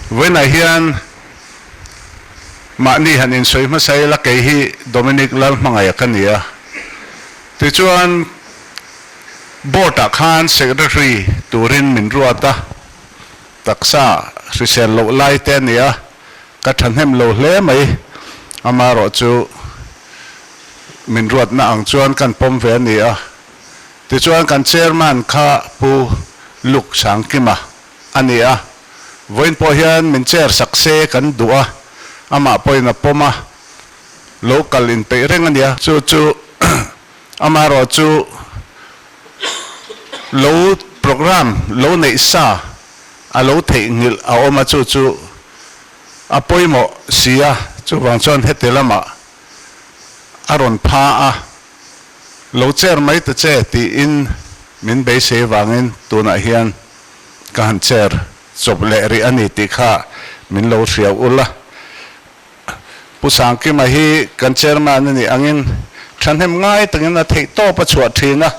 Vawiinah hian mahni han insawi hmasa ila kei hi Dominic Lalhmangaih ka ni a. Tichuan Board ah khan Secretary turin min ruat a, taksa hrisel loh lai te a ni a, ka thahnem lo hle mai. Amaherawhchu min ruatna ang chuan kan pawm ve a ni a. Tichuan kan Chairman kha Pu Luke Sangkima a ni a, vawiin pawh hian min chair sak se kan duh a, amah pawhin a pawm a, lo kal inpeih reng a nia. Chu chu amaherawh chu lo programme lo neih sa a lo theihnghilh a awm a, chu chu a pawimawh si a, chuvang chuan heti lamah a rawn pha a. Lo chair mai ta che tiin min beisei vangin tunah hian ka han chair chawp leh rih a ni tih kha min lo hriau ul a. Pu Sangkima hi kan chairman a nih angin thahnem ngai takin a theih tawp a chhuah thin a,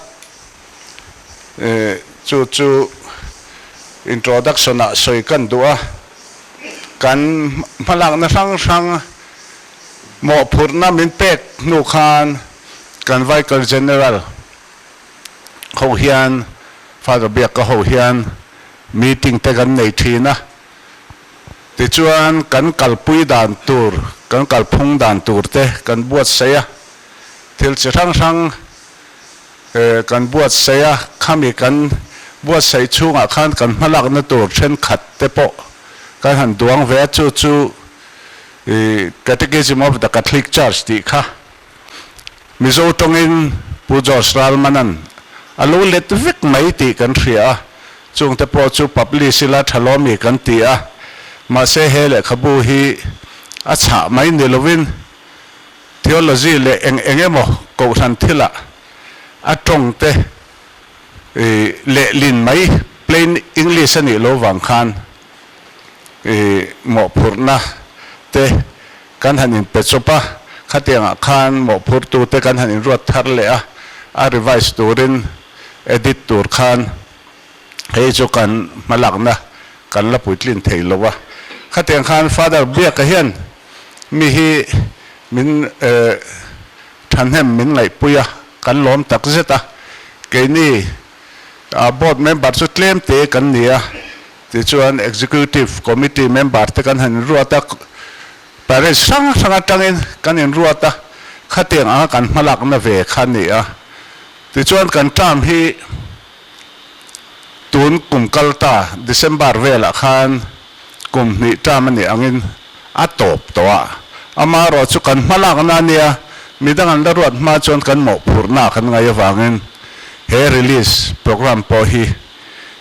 chu chu introduction ah sawi kan duh a, kan hmalakna hrang hrang Mawhphurhna min pek hnu khan kan Vicar General ho hian, Father Biaka ho hian meeting te kan nei thin a. Tichuan kan kalpui dan tur, kan kalphung dan tur te kan buatsaih a, thil chi hrang hrang kan buatsaih a, khami kan buatsaih chhungah khan kan hmalakna tur thenkhat te pawh kan han duang ve a, chu chu I Catechism of the Catholic Church tih kha Mizo tawngin Pu George Ralmanan a lo let vek mai tih kan hria a, chungte pawh chu publish ila tha lawmi kan ti a, mahse he lehkhabu hi a chhah mai ni lovin theology leh eng eng emaw kohhran thilah a tawngte lehlin mai plain English a nih lo vang khan I mawhphurhna te kan han inpe chawp a, khatiangah khan mawhphurtu te kan han inruat thar leh a, a revise turin edit tur khan hei chu kan hmalakna kan la puitlin thei lo a. Khatiang khan Father Biaka hian mi hi min thahnem min ngaihpui a, kan lawm tak zet a, keini board member chu tlem te kan ni a. Tichuan Executive Committee member te kan han inruat a, Parish hrang hrang atangin kan inruat a, khatiang anga kan hmalakna ve kha a ni a. Tichuan kan term hi tun kum kal ta December velah khan kum hnih term a nih angin a tawp tawh a. Amaherawh chu kan hmalakna a nia, midang an la ruat hma chuan kan mawhphurhna kan ngaih avangin he release programme pawh hi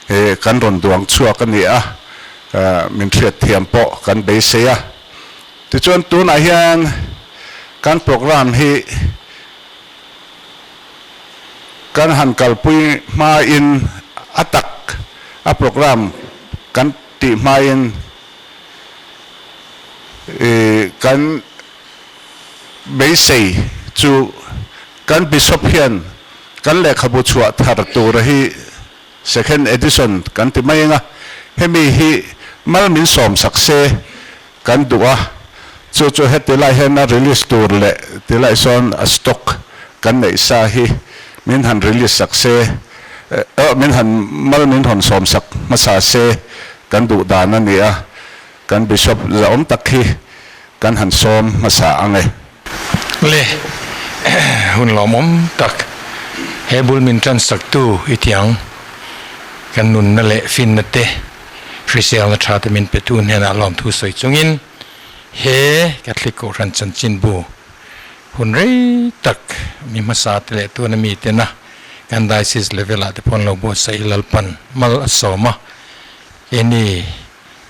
He kan rawn duang chhuak a ni a, min hriat thiam pawh kan beisei a. Tichuan tunah hian kan programme hi kan han kalpui hmain a tak a programme kan tih hmain kan beisei chu kan Bishop hian Kan lehkhabu chhuah thar tura hi second edition kan ti mai anga, hemi hi mal min sawm sak se kan duh a, chu chu heti lai hian a release tur leh ti lai sawn a stock kan neih sa hi min han release sak se, min han mal min hawn sawm sak hmasa se kan duh dan a ni a, kan Bishop zahawm tak hi kan han sawm hmasa ang e. Le hun lawmawm tak he bul min tan saktu i tiang kan nunna leh finna te hriselna tha te min petu hnenah lawmthu sawi chungin he Catholic Kohhran chanchinbu hun rei tak mi hmasa te leh tuna mi tena kan Diocese level ah te pawh an lo buatsaih Lalpan mal a sawm a, keini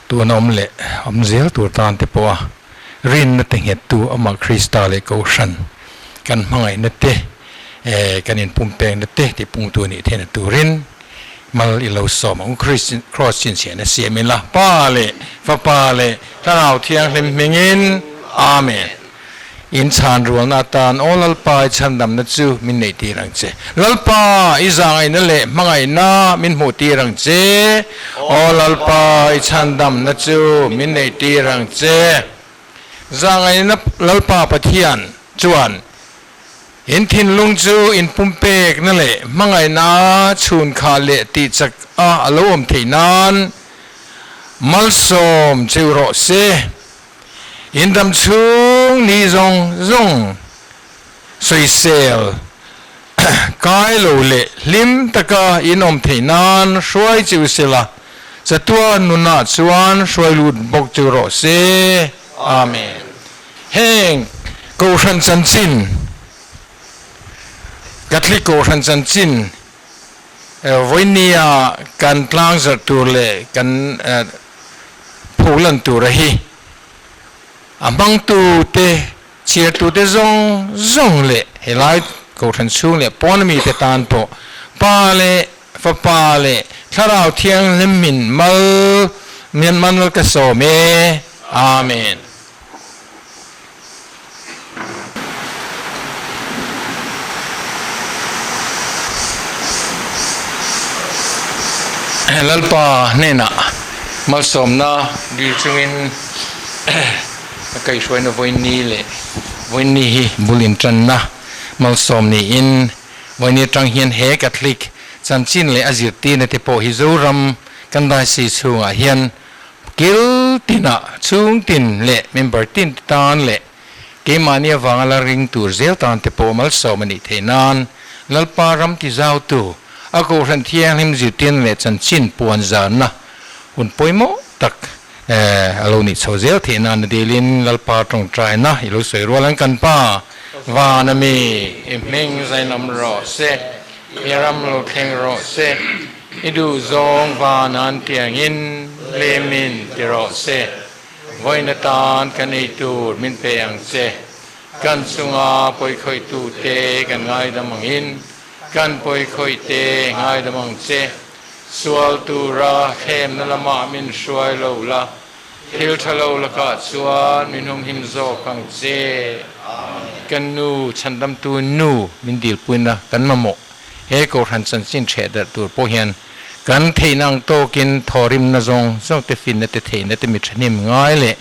Tuna awm leh awm zel tur tan te pawha rinna te nghettu amah Krista leh Kohhran kan hmangaihna te, kan inpumpekna te tipungtu nih theihna turin mal i lo sawm ang u. Kraws chinchhiahna siam ila Pa leh Fapa leh Thlarau Thianghlim hmingin Amen. In chhan rualna atan Aw Lalpa i chhandamna chu min neih tir ang che. Lalpa i zahngaihna leh hmangaihna min hmuh tir ang che. Aw Lalpa i chhandamna chu min neih tir ang che. Zahngaihna Lalpa Pathian chuan in thinlung chu in pumpekna leh hmangaihna chhunkhah leh tihchak a a lo awm theih nan malsawm cheu rawh se. In dam chhung ni zawng zawng sawisel kai lo leh hlim taka in awm theih nan hruai cheu sela, chatuan nunah chuan hruai lut bawk cheu rawh se. Amen. Heng Kohhran chanchin, Catholic Kohhran chanchin vawinia kan tlangzarh tur leh kan pholan tura hi a hmangtute, chhiartute zawng zawng leh helai Kohhran chhung leh pawn mite tan pawh Pa leh Fapa leh Thlarau Thianghlim min mal Myanmar ka sawm e. Amen. Lalpa hnenah malsawmna dil chungin a kaihhruaina vawiinni leh vawiinni hi bul intanna malsawm niin vawiinni atang hian he Catholic chanchin leh a zirtirna te pawh hi Zoram kan Diocese chhungah hian Kil tinah chhung tin leh member tin te tan leh keimahni avanga la ring tur zel tan te pawh malsawm a nih theih nan Lalpa ram ti zautu a Kohhran Thianghlim zirtirna leh chanchin puan zarna hun pawimawh tak a lo nih chho zel theih nan a dilin Lalpa tawngtaina i lo sawi rual an kan Pa van ami i hming zainam rawh se, i ram lo thleng rawh se. I duh zawng van an tiangin lemin ti rawh se. Vawiin atan kan ei tur min pe ang che. Kan chunga pawikhawih-tute kan ngaidam angin kan pawikhawihte ngaidam ang che. Sual tura thlemna lamah min hruai lo la, thil tha lo lakah chuan min humhim zawk ang che. Kan nu chhandamtu nu min dilpuina kan mamawh. He Kohhran chanchin ṭheh darh tur pawh hian kan theihna ang tawkin thawrimna zawng zawng te, finna te, theihna te mi ṭhahnem ngai leh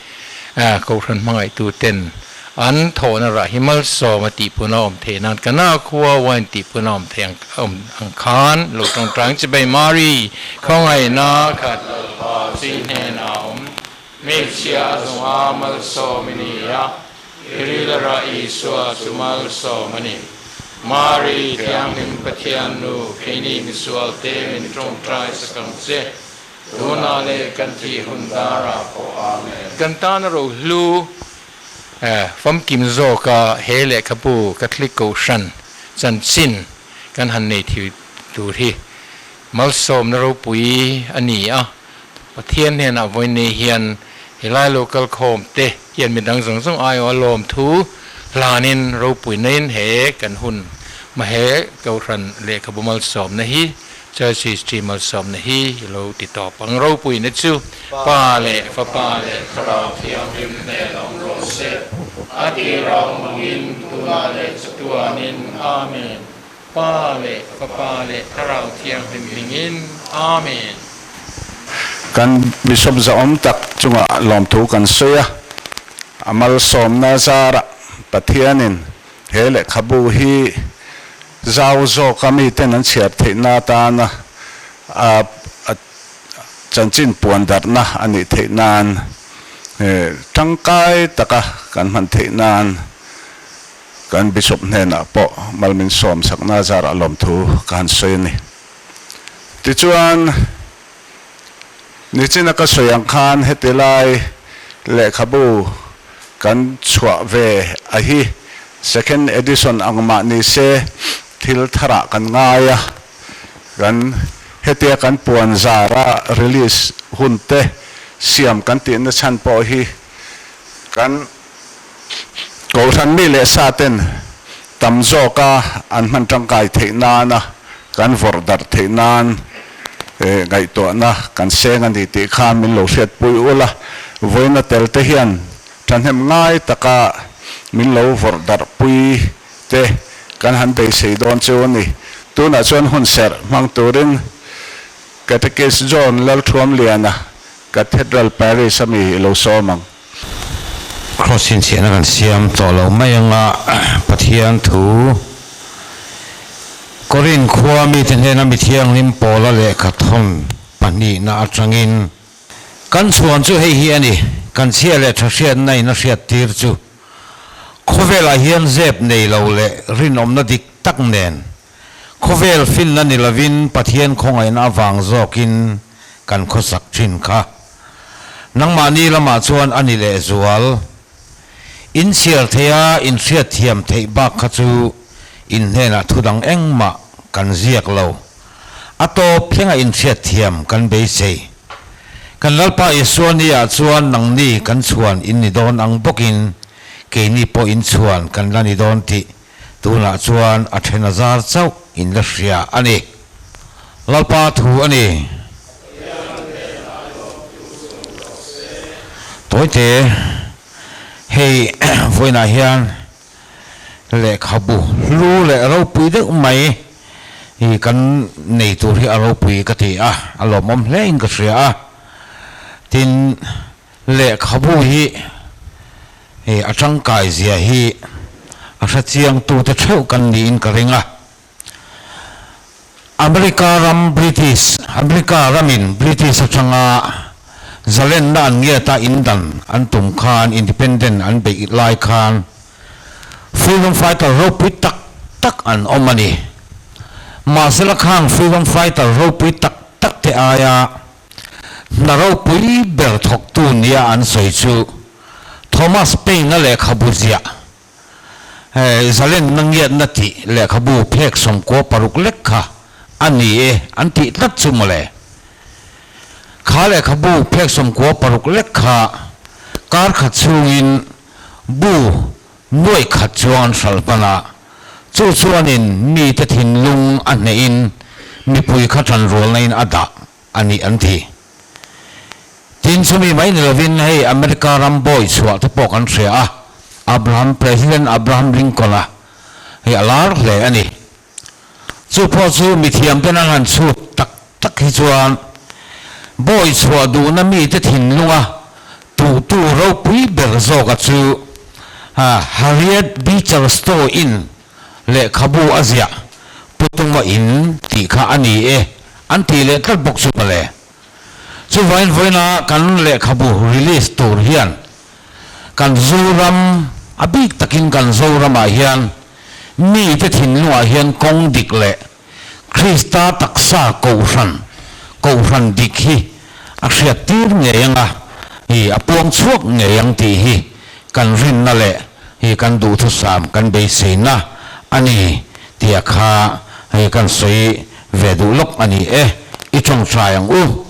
Kohhran hmangaihtu ten an thawhna rah hi malsawm a tihpun a awm theih nan Kana khua wine tihpun a awm theih ang awm ang khan lo ṭawngṭai ang che bai Mari khawngaihna khat Lalpa chi hnenah a awm hmeichhia a zawnga malsawm i ni a. I rilrah Isua chu malsawm a ni. Mari, Thianghlim Pathian Nu, keini misualte min tawngtai sak ang che. Tunah leh kan thih hun darah pawh Amen. Kan tana rohlu famkim zawka he lehkhabu Catholic Kohhran chanchin kan han nei thil tur hi malsawmna ropui a ni a. Pathian hnenah vawiin hian helai lo kalkhawm te hian midang zawng zawng aiawh a lawm thu hlanin ropui naiin he kan hun hma he Kohhran lehkhabu malsawmna hi Church History malsawmna hi i lo ti tawp ang. Ropuina chu Pa leh Fapa leh Thlarau Thianghlim hnen awm rawh se, a tir a awm angin tunah leh chatuanin. Amen. Pa leh Fapa leh Thlarau Thianghlim hmingin. Amen. Kan Bishop zahawm tak chungah lawmthu kan sawi a, a malsawmna zarah Pathianin he lehkhabu hi zau zawka miten an chhiar theihna atana a chanchin puan darhna a nih theih nan tangkai taka kan hman theih nan Kan Bishop hnenah pawh mal min sawm sakna zarah lawmthu ka han sawi a ni. Tichuan, nichina ka sawi ang khan heti lai lehkhabu kan chhuah ve a hi second edition ang mah ni se thil tharah kan ngai a, kan hetia kan puan zara release hun te siam kan tihna chhan pawh hi kan Kohhran mi leh sa ten tam zawka an hman tangkai theih nana kan vawrh darh theih nan ngaihtuahna kan seng a ni tih kha min lo hriatpui ul a. Vawiina tel te hian thahnem ngai taka min lo vawrh darh pui te kan han beisei dawn chu a ni. Tunah chuan hun serh hmang turin Catechist John Lalthuamliana, Cathedral Parish a mi i lo sawm ang. Kraws chhinchhiahna kan siam tawh lo mai anga Pathian thu Korin khua mite hnena mi thianghlim pawla lehkha thawn pahnihna atangin kan chhuan chu hei hi a ni, kan chhia leh tha hriatna in a hriattir chu khawvelah hian zep nei lo leh rinawmna dik tak nen Khawvel finna ni lovin Pathian khawngaihna avang zawkin kan khawsak thin kha. Nangmahni lamah chuan a ni lehzual. In chhiar theiha in hriatthiam theih bak kha chu in hnenah thu dang engmah kan ziak lo. A tawp thlenga in hriatthiam kan beisei. Kan Lalpa Isua ni-ah chuan nangni kan chhuan in ni dawn ang bawkin keini pawh in chhuan kan la ni dawn tih Tunah chuan a then a zar chauh in la hria a ni. Lalpa thu a ni. Tawite, hei vawiinah hian lehkhabu hlu leh ropui deuh mai hi kan nei tur hi a ropui ka ti a, a lawmawm hle in ka hria a. Tin, Lehkhabu hi hei a tangkai zia hi a hre chiang tute theuh kan niin ka ring a. America ram British, America ramin British atanga zalenna an ngiata indan an tum khan independent an beih lai khan freedom fighter ropui tak tak an awm a ni. Mahsela khang freedom fighter ropui tak tak te aia Hna ropui ber thawktu nia an sawi chu Thomas Paine-a lehkhabu ziah, Zalenna ngiatna tih lehkhabu phek 96 lek kha a ni e an tih tlat chu mawle. Kha lehkhabu phek 96 lek kha kar khat chhungin bu nuaih khat chuang an hralh hman a, chu chuanin mite thinlung a hnehin mipui kha ṭanrualna in a dah a ni an ti. Tin, chumi mai ni lovin hei America ram bawi chhuah te pawh kan hria a, Abraham, President Abraham Lincoln-a hei a lar hle a ni. Chu pawh chu mithiam ten an han chhut tak tak hi chuan bawi chhuah duhna mite thinlunga tuhtu ropui ber zawka chu Harriet Beecher Stowe in lehkhabu a ziah Putuma in tih kha a ni e an tih leh tlat bawk chu mawle. Chuvain vawiina kan lehkhabu release tur hian kan Zoram, a bik takin kan Zoramah hian mite thinlungah hian kawng dik leh Krista taksa kohhran, kohhran dik hi a hriat tir ngei anga, hi a puang chhuak ngei ang tih hi kan rinna leh hi kan duhthusam kan beiseina a ni tia kha hei kan sawi ve duh lawk a ni e, i tawngtai ang u.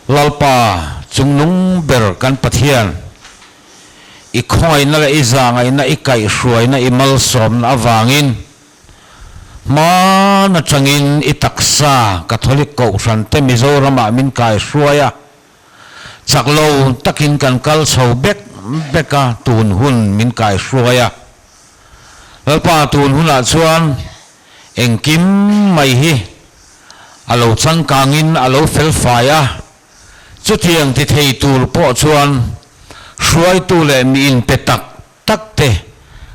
Lalpa chungnung ber kan Pathian, I khawngaihna leh i zahngaihna, i kaihhruaina, i malsawmna avangin hman atangin i taksa Catholic Kohhran te Mizoramah min kaihruai a, chak lo takin kan kal chho bek bek a, tun hun min kaihruai a. Lalpa tun hunah chuan engkim mai hi a lo changkangin a lo felfai a, Chutiang ti thei tur pawh chuan hruaitu leh mi inpe tak tak te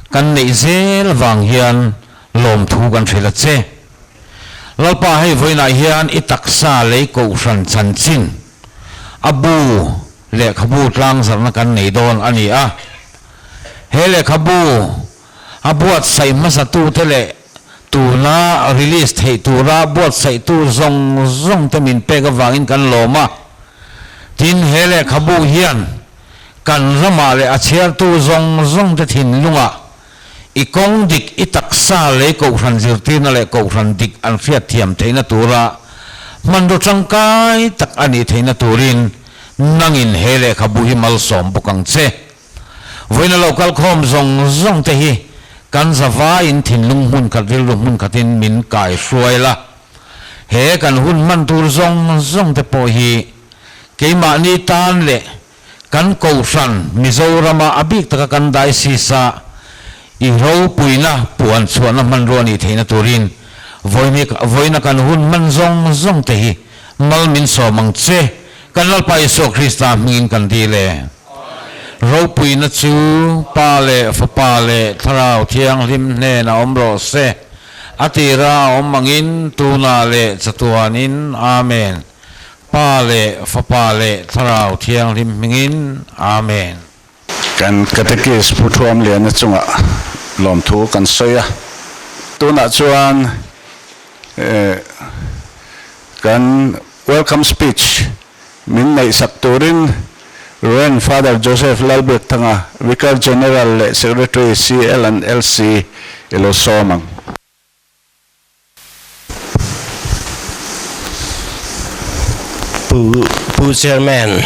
kan neih zel vang hian lawmthu kan hrilh a che. Lalpa hei vawiinah hian i taksa lei kohhran chanchin a bu lehkhabu tlangzarhna kan nei dawn a ni a. He lehkhabu a buatsaih hmasatute leh Tuna release theih tura buatsaihtu zawng zawng te min pek avangin kan lawm a. Tin, he lehkhabu hian kan ramah leh a chhiartu zawng zawng te thinlungah i kawng dik, i taksa lei kohhran zirtirna leh kohhran dik an hriatthiam theihna tura hmanraw tangkai tak a nih theihna turin nangin he lehkhabu hi malsawm bawk ang che. Vawiin a lo kal khawm zawng zawng te hi kan zavaiin thinlung hmun khat rilru hmun khatin min kai hruai la. He kan hun hman tur zawng zawng te pawh hi keimahni tan leh Kan Kohhran Mizorama a bik taka kan Diocese-a i ropuina puan chhuahna hmanrua nih theihna turin vawiina kan hun hman zawng zawng te hi mal min sawm ang che. Kan Lalpa Isua Krista hmingin kan dil e. Ropuina chu Pa leh Fapa leh Thlarau Thianghlim hnenah awm rawh se. A tira a awm angin tunah leh chatuanin. Amen. Pa leh Fapa leh Thlarau Thianghlim hmingin. Amen. Kan Catechist Pu Thuamliana chungah lawmthu kan sawi a, tunah chuan kan Welcome speech min neihsak turin Rev. Father Joseph Lalbiakthanga, Vicar General leh Secretary CL and LC i lo sawm ang. Pu Pu Chairman,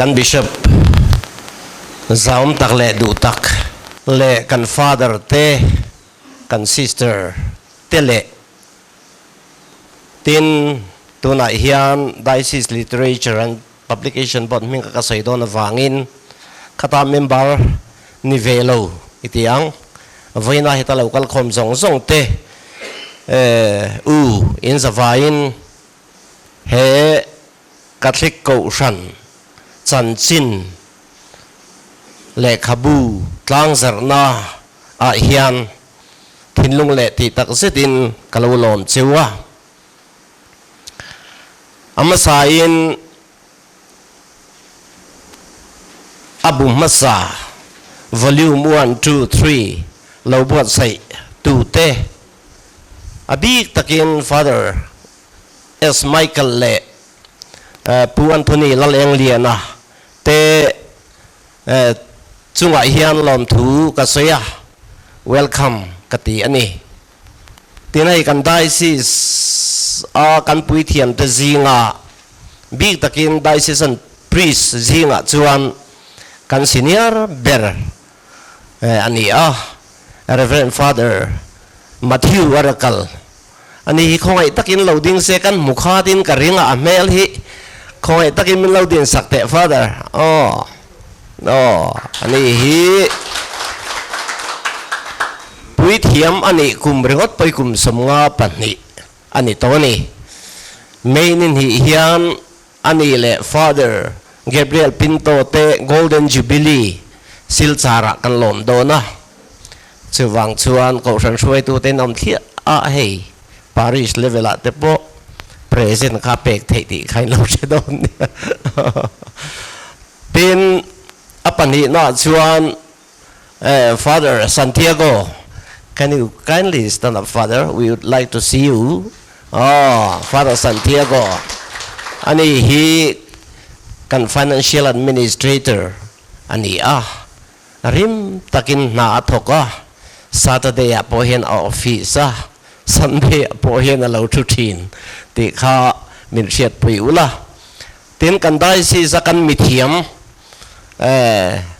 kan Bishop zaum tak leh duh tak leh kan Father te, kan Sister te leh Tin, tunah hian Diocese Literature and Publication Board hming ka ka sawi dawn avangin khata member ni ve lo i ti ang. Vawiina heta lo kal khawm zawng zawng te u in zavaiin he Catholic Kohhran chanchin lehkhabu tlangzarhna ah hian Thinlung leh tih tak zetin ka lo lawm cheu a. A hmasain a bu hmasa volume one, two, three lo buatsaih tute a bik takin Father S. Michael leh Pu Anthony Lalengliana te Chungah hian lawmthu ka sawi a, welcome ka ti a ni. Tin hei kan Diocese a kan puithiamte zinga bik takin Diocesan Priest zingah chuan kan senior ber a ni a, Rev. Father Matthew Arakal a ni hi khawngaih takin lo ding se kan hmu khatin ka ring a, a hmel hi khawngaih takin min lo din sak teh Father aw aw a ni hi puithiam a nih kum ringawt pawi kum 52 a ni tawh a ni. May ni hnih hian a ni leh Father Gabriel Pinto te Golden Jubilee Silchar ah kan lawm dawn a, chuvang chuan Kohhran hruaitute in awm thliah a, hei Parish level ah te pawh present kha pek theih tih kha in lo hre dawn nia. Tin, a pahnihna ah chuan Father Santiago, can you kindly stand up Father, we would like to see you. Aw, Father Santiago, ani hi kan Financial Administrator a ni a, rim takin hna a thawk a, Saturday ah pawh hian a office a, Sunday ah pawh hian a lo thu thin tih kha min hriatpui ula. Tin, kan Diocese a kan mithiam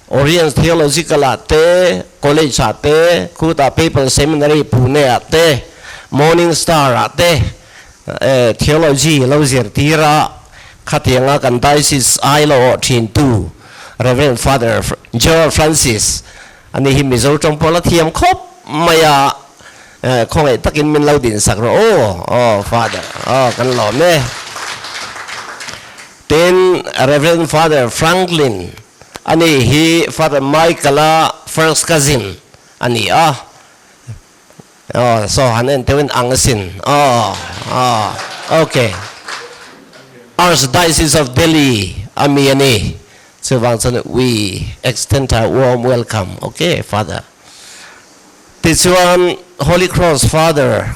Orient Theological ah te, College ah te, khutah Papal Seminary Pune ah te, Morning Star ah te Theology lo zirtir a, khatianga kan Diocese ai lo awh thin tu Rev. Father Gerald Francis ani hi Mizo tawng pawh la thiam khawp mai a, khawngaih takin min lo dinsak rawh aw, aw Father, aw kan lawm e. Tin, Rev. Father Franklin a ni hi Father Michael-a first cousin a ni a. Aw, saw han en teuhin ang asin. Aw, aw, ok. Archdiocese of Delhi a mi a ni. Chuvang chuan we extend our warm welcome. Ok, Father. Tichuan, Holy Cross Father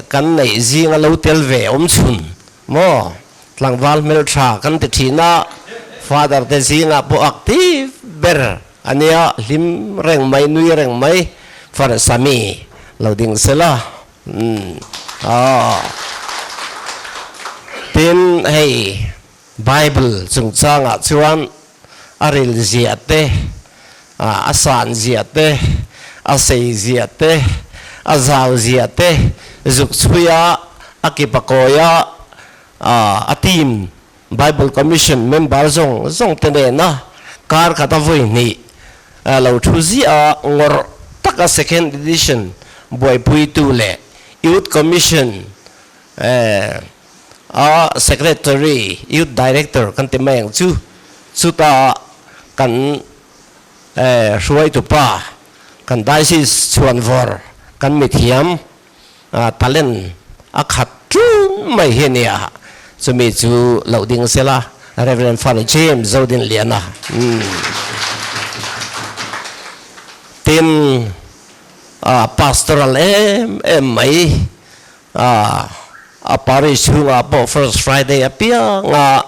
kan neih zinga lo tel ve awm chhun maw? Tlangval hmeltha kan ti thin a, Father te zingah pawh active ber a nia, hlim reng mai, nui reng mai, Father Sami lo ding sela, umm aw. Tin, hei Bible chungchangah chuan a ril zia te, a san zia te, a sei zia te, a zau zia te zuk chhui a, a kip a kawi a, a team. Bible Commission member zawng zawng te nena kar khata vawi hnih lo thu ziah a ngawrh taka second edition buaipuitu leh Youth Commission a Secretary, Youth Director kan ti mai ang chu, chuta kan hruaitu pa kan Diocese chhuanvawr kan mithiam talent a khat tlun mai hi a nia, chumi chu loh ding sela Rev. Father James Zodinliana tin pastoral em em mai a parish chhungah pawh First Friday apianga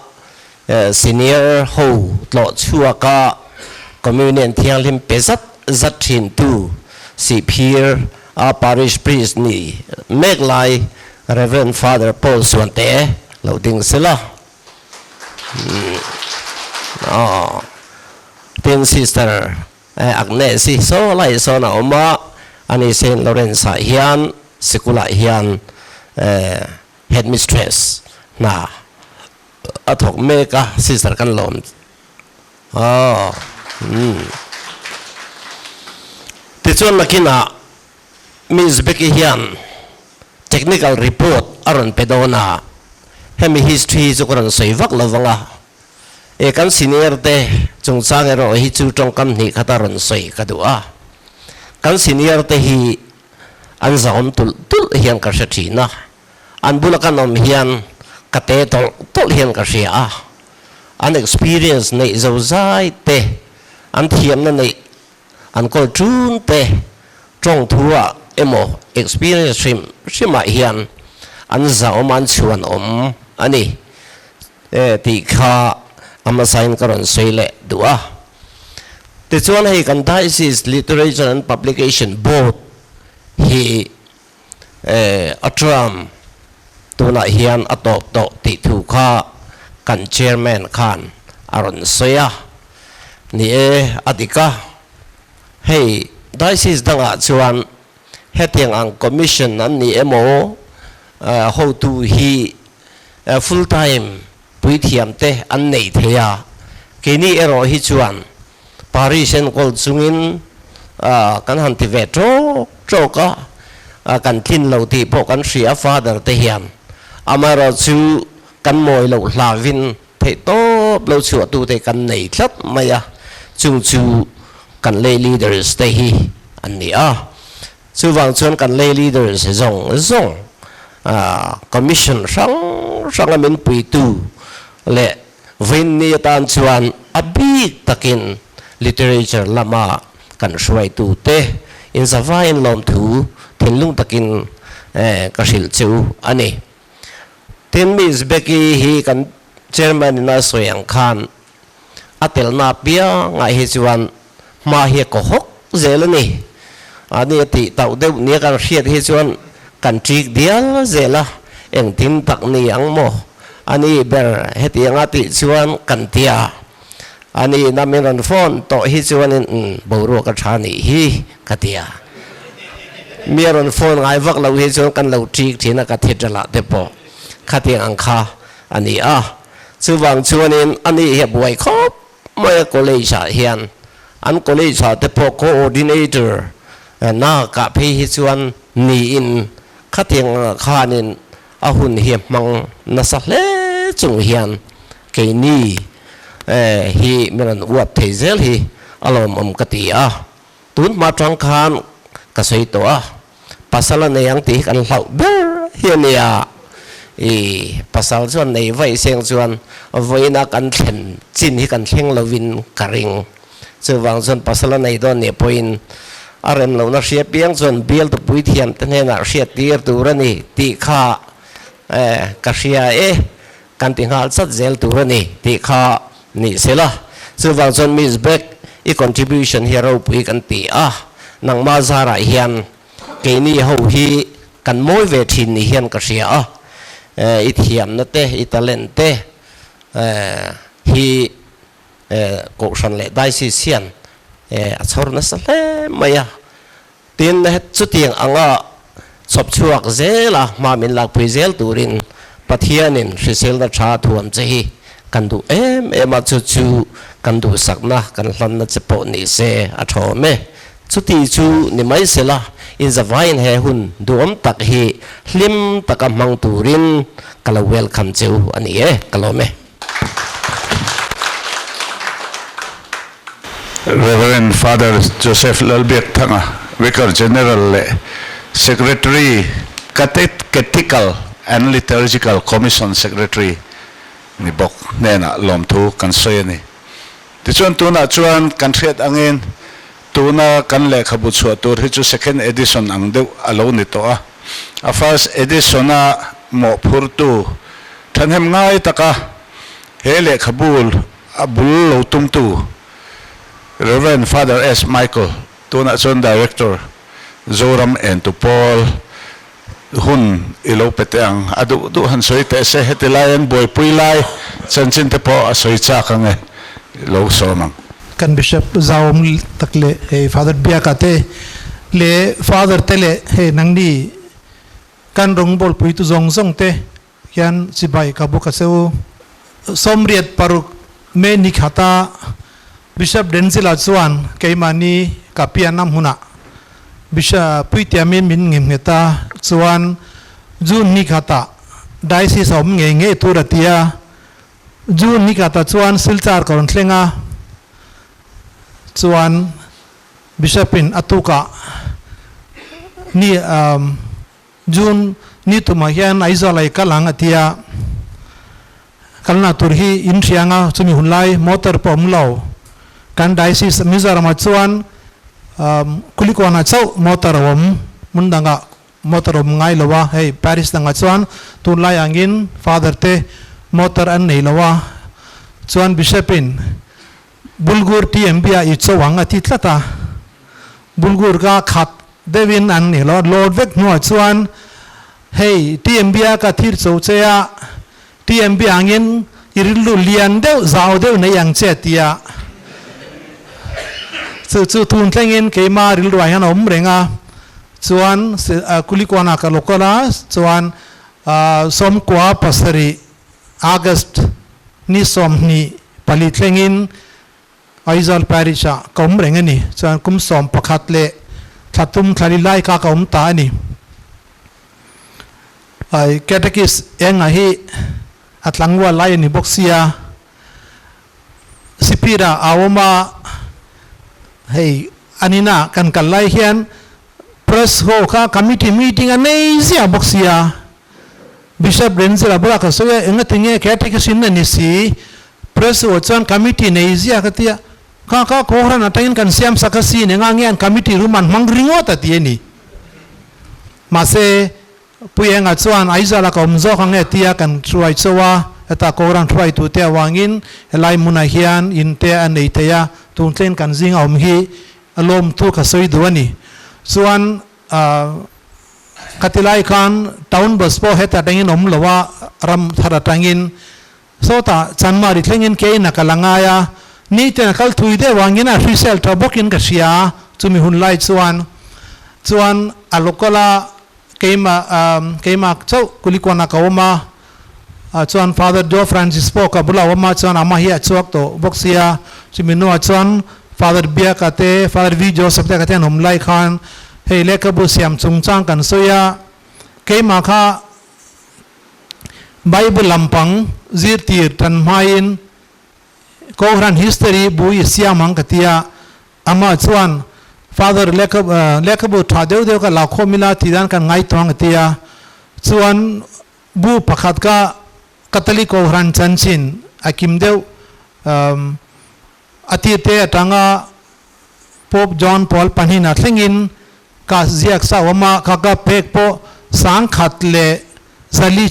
senior ho tlawh chhuaka Communion thianghlim pe zat zat thintu Sihphir a parish priest ni mek lai Rev. Father Paul Suante lo ding sela. Tin Sister Agnes hi saw lai sawn a awm a, ani Saint Lawrence ah hian sikulah hian headmistress hna a thawk mek a, sister kan lawm aw umm. Tichuan nakinah Miss Becky hian technical report a rawn pe dawn a, hemi history chu ka rawn sawi vak lo vang a, e kan senior te chungchang erawh hi chu tawngkam hnih khat a rawn sawi ka duh a, kan senior te hi an zahawm tulh tulh hian ka hre thin a. An bula kan awm hian ka te tawlh tawlh hian ka hria a, an experience neih zo zai te, an thiamna neih an kawl tun te, tawng thu ah emaw experience hrim hrim ah hian an zahawm an chhuan awm a ni tih kha a hmasain ka rawn sawi leh duh a. Tichuan hei kan Diocese Literature and Publication Board hi A term tunah hian a tawp tawh tih thu kha kan chairman khan a rawn sawi a. Ni e, a dik a. Hei diocese dangah chuan hetiang ang commission an ni emaw hotu hi full time puithiam te an nei thei a, keini erawh hi chuan Parish enkawl chungin kan han ti ve tawk tawk a, kan tlin lo tih pawh kan hria Father te hian. Amaherawh chu kan mawi loh hlavin theih tawp lo chhuah tute kan nei tlat mai a, chung chu kan lay leaders te hi an ni a. Chuvang chuan kan lay leaders zawng zawng commission hrang hranga min puitu leh Vawiinni atan chuan a bik takin literature lama kan hruaitute inzavain lawmthu thinlung takin ka hrilh che u a ni. Tin, Miss Becky hi kan chairman in a sawi ang khan a telna apiangah hi chuan hma hi a kaw hawk zel a ni. A ni a tih tauh deuh nia kan hriat hi chuan kan ṭik dial zel a, engtin tak ni ang maw? A ni ber hetianga tih chuan kan ti a, a ni na min rawn phone tawh hi chuanin umm boruak a ṭha nih hi ka ti a. Mi a rawn phone ngai vak loh hi chuan kan lo ṭik ṭhin a cathedral ah te pawh khatiang ang kha a ni a. Chuvang chuanin a ni hi a buai khawp mai a college ah hian an college ah te pawh coordinator na kah phei hi chuan niin khatiang angah khanin a hun hi a hmang nasa hle chung hian keini hi min rawn uap thei zel hi a lawmawm ka ti a, tun hma tang khan ka sawi tawh a, pasal a nei ang tih hi kan hlauh ber hi a nia, i pasal chuan nei vaih seng chuan vawiina kan thlen chin hi kan thleng lovin ka ring. Chuvang chuan pasal a nei dawn nih pawhin a rem lohna hria piang chuan bial tupui thiam te hnenah hriat tir tur a ni tih kha ka hria e, kan ti nghal chat zel tur a ni tih kha ni se la. Chuvang chuan Miss Beck i contribution hi a ropui kan ti a, nangmah zarah hian keini ho hi kan mawi ve thin ni hian ka hria a, i thiamna te, i talent te hi Kohhran leh Diocese hian a chhawr nasa hle mai a, tin chutiang anga chhawp chhuak zela hma min lakpui zel turin Pathianin hriselna tha thuam che hi. kan duh em em a, chu chu kan duhsakna kan hlanna che pawh ni se a tha awm e. Chuti chu ni mai sela, inzavaiin he hun duhawm tak hi hlim taka hmang turin ka lo welcome che u a ni e, ka lawm e. Rev. Father Joseph Lalbiakthanga, Vicar General leh Secretary, Catechetical and Liturgical Commission Secretary ni bawk hnenah lawmthu kan sawi a ni. Tichuan tunah chuan kan hriat angin tuna kan lehkhabu chhuah tur hi chu second edition ang deuh a lo ni tawh a. A first edition-a mawhphurtu thahnem ngai taka he lehkhabu A bul lo tumtu Rev. Father S. Michael, tunah chuan Director, Zoram Entu Pawl hun i lo pe teh ang. A duh duh han sawi teh se, heti lai an buaipui lai chanchin te pawh a sawi chak ang e, i lo sawm ang. Kan Bishop Zauawm tak leh hei Father Biaka te leh Father te leh hei nangni kan rawngbawlpuitu zawng zawng te Hian chibai ka bawk a che u. 86 May ni khata Bishop Denzila chuan keimahni ka pianna hmunah Bishop Puitiamin min ngimnghet a, chuan June ni khatah Diocese a awm ngei ngei tur a ti a. June ni khatah chuan Silchar ka rawn thleng a, chuan Bishop-in a tukah ni June ni tumah hian Aizawl ah i kal ang a ti a, kalna tur hi in hriang a, chumi hun lai motor pawh awm lo. Kan Diocese Mizoram ah chuan Kulikawn ah chauh motor a awm, hmun dangah motor awm ngai lo a, hei Parish dangah chuan tunlai angin Father te motor an nei lo a, chuan Bishop in Bulgur TMB ah i cho ang a ti tlat a, Bulgur ka khat Deuhin an ni lo. Lord vek hnuah chuan hei TMB a ka thir cho che a, TMB angin i rilru lian deuh zau deuh nei ang che a ti a. Chu chu tun thlengin keima rilruah hian a awm reng a. Chuan Kulikawnah ka local a, chuan 97 August ni 24 thlengin Aizawl Parish ah ka awm reng a ni. Chuan kum 11 leh thla tum thla li lai kha ka awm ta a ni. Ai Catechist enga hi a tlangval lai a ni bawk sia. Sipir ah a awm a, hei an inah kan kal lai hian Press ho kha committee meeting a nei ziah bawk sia. Bishop Renzela bulah ka sawi a, enga tinge Catechist in a ni si? Press ho chuan committee nei ziah ka ti a, kha kha Kohhran atangin kan siam sak a sin, enga nge an committee room an hmang ringawt a ti a ni. Mahse, Puienga chuan Aizawl a ka awm zawk ang e tia kan hruai chauh a, heta Kohhran hruaitute avangin helai hmunah hian in te a nei thei a, tun thleng kan zinga awm hi a lawmthu ka sawi duh a ni. Chuan Khatilai khan town bus pawh heta atangin awm lo a, ram thar atangin sawtah Chanmari thlengin kein a kal a ngai a, niten a kal thui deuh angin a hrisel tha bawkin ka hria a, chumi hun lai chuan chuan a local a keimah keimah chauh Kulikawn ah ka awm a, chuan Father Joe Francis pawh ka bulah a awm a, chuan amah hi a chhuak tawh bawk sia, chumi hnuah chuan Father Biaka te, Father V Joseph te ka te an awm lai khan hei lehkhabu siam chungchang kan sawi a, keimah kha Bible lampang zirtir tan hmain Kohhran history bu i siam ang ka ti a, amah chuan Father lehkhabu tha deuh deuh ka la khawm ila tih dan kan ngaihtuah ang a ti a, chuan Bu pakhat ka Catholic Kohhran chanchin a kim deuh a tirte atanga Pope John Paul pahnihna thlengin ka ziak sa awm a, ka ka pek pawh 1400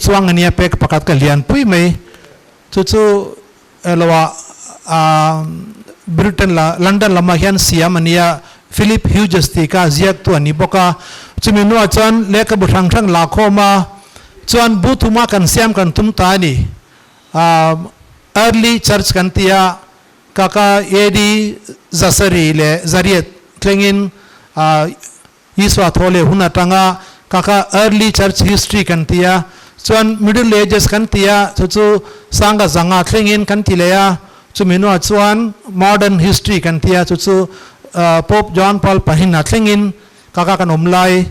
chuang a nia pek pakhat ka lian pui mai. Chu chu eloah Britain la London lamah hian siam a nia, Philip Hughes tih kha ziaktu a ni bawk a. Chumi hnuah chuan lehkhabu hrang hrang la khawm a, chuan bu thuma kan siam kan tum ta a ni. Early Church kan ti a, ka ka AD 700 leh 800 thlengin Isua thaw leh hun atanga ka ka Early Church History kan ti a. Chuan Middle Ages kan ti a, chu chu sanga zanga thlengin kan ti leh a, chumi hnuah chuan Modern History kan ti a, chu chu Pope John Paul pahina thlengin kaka kan awm lai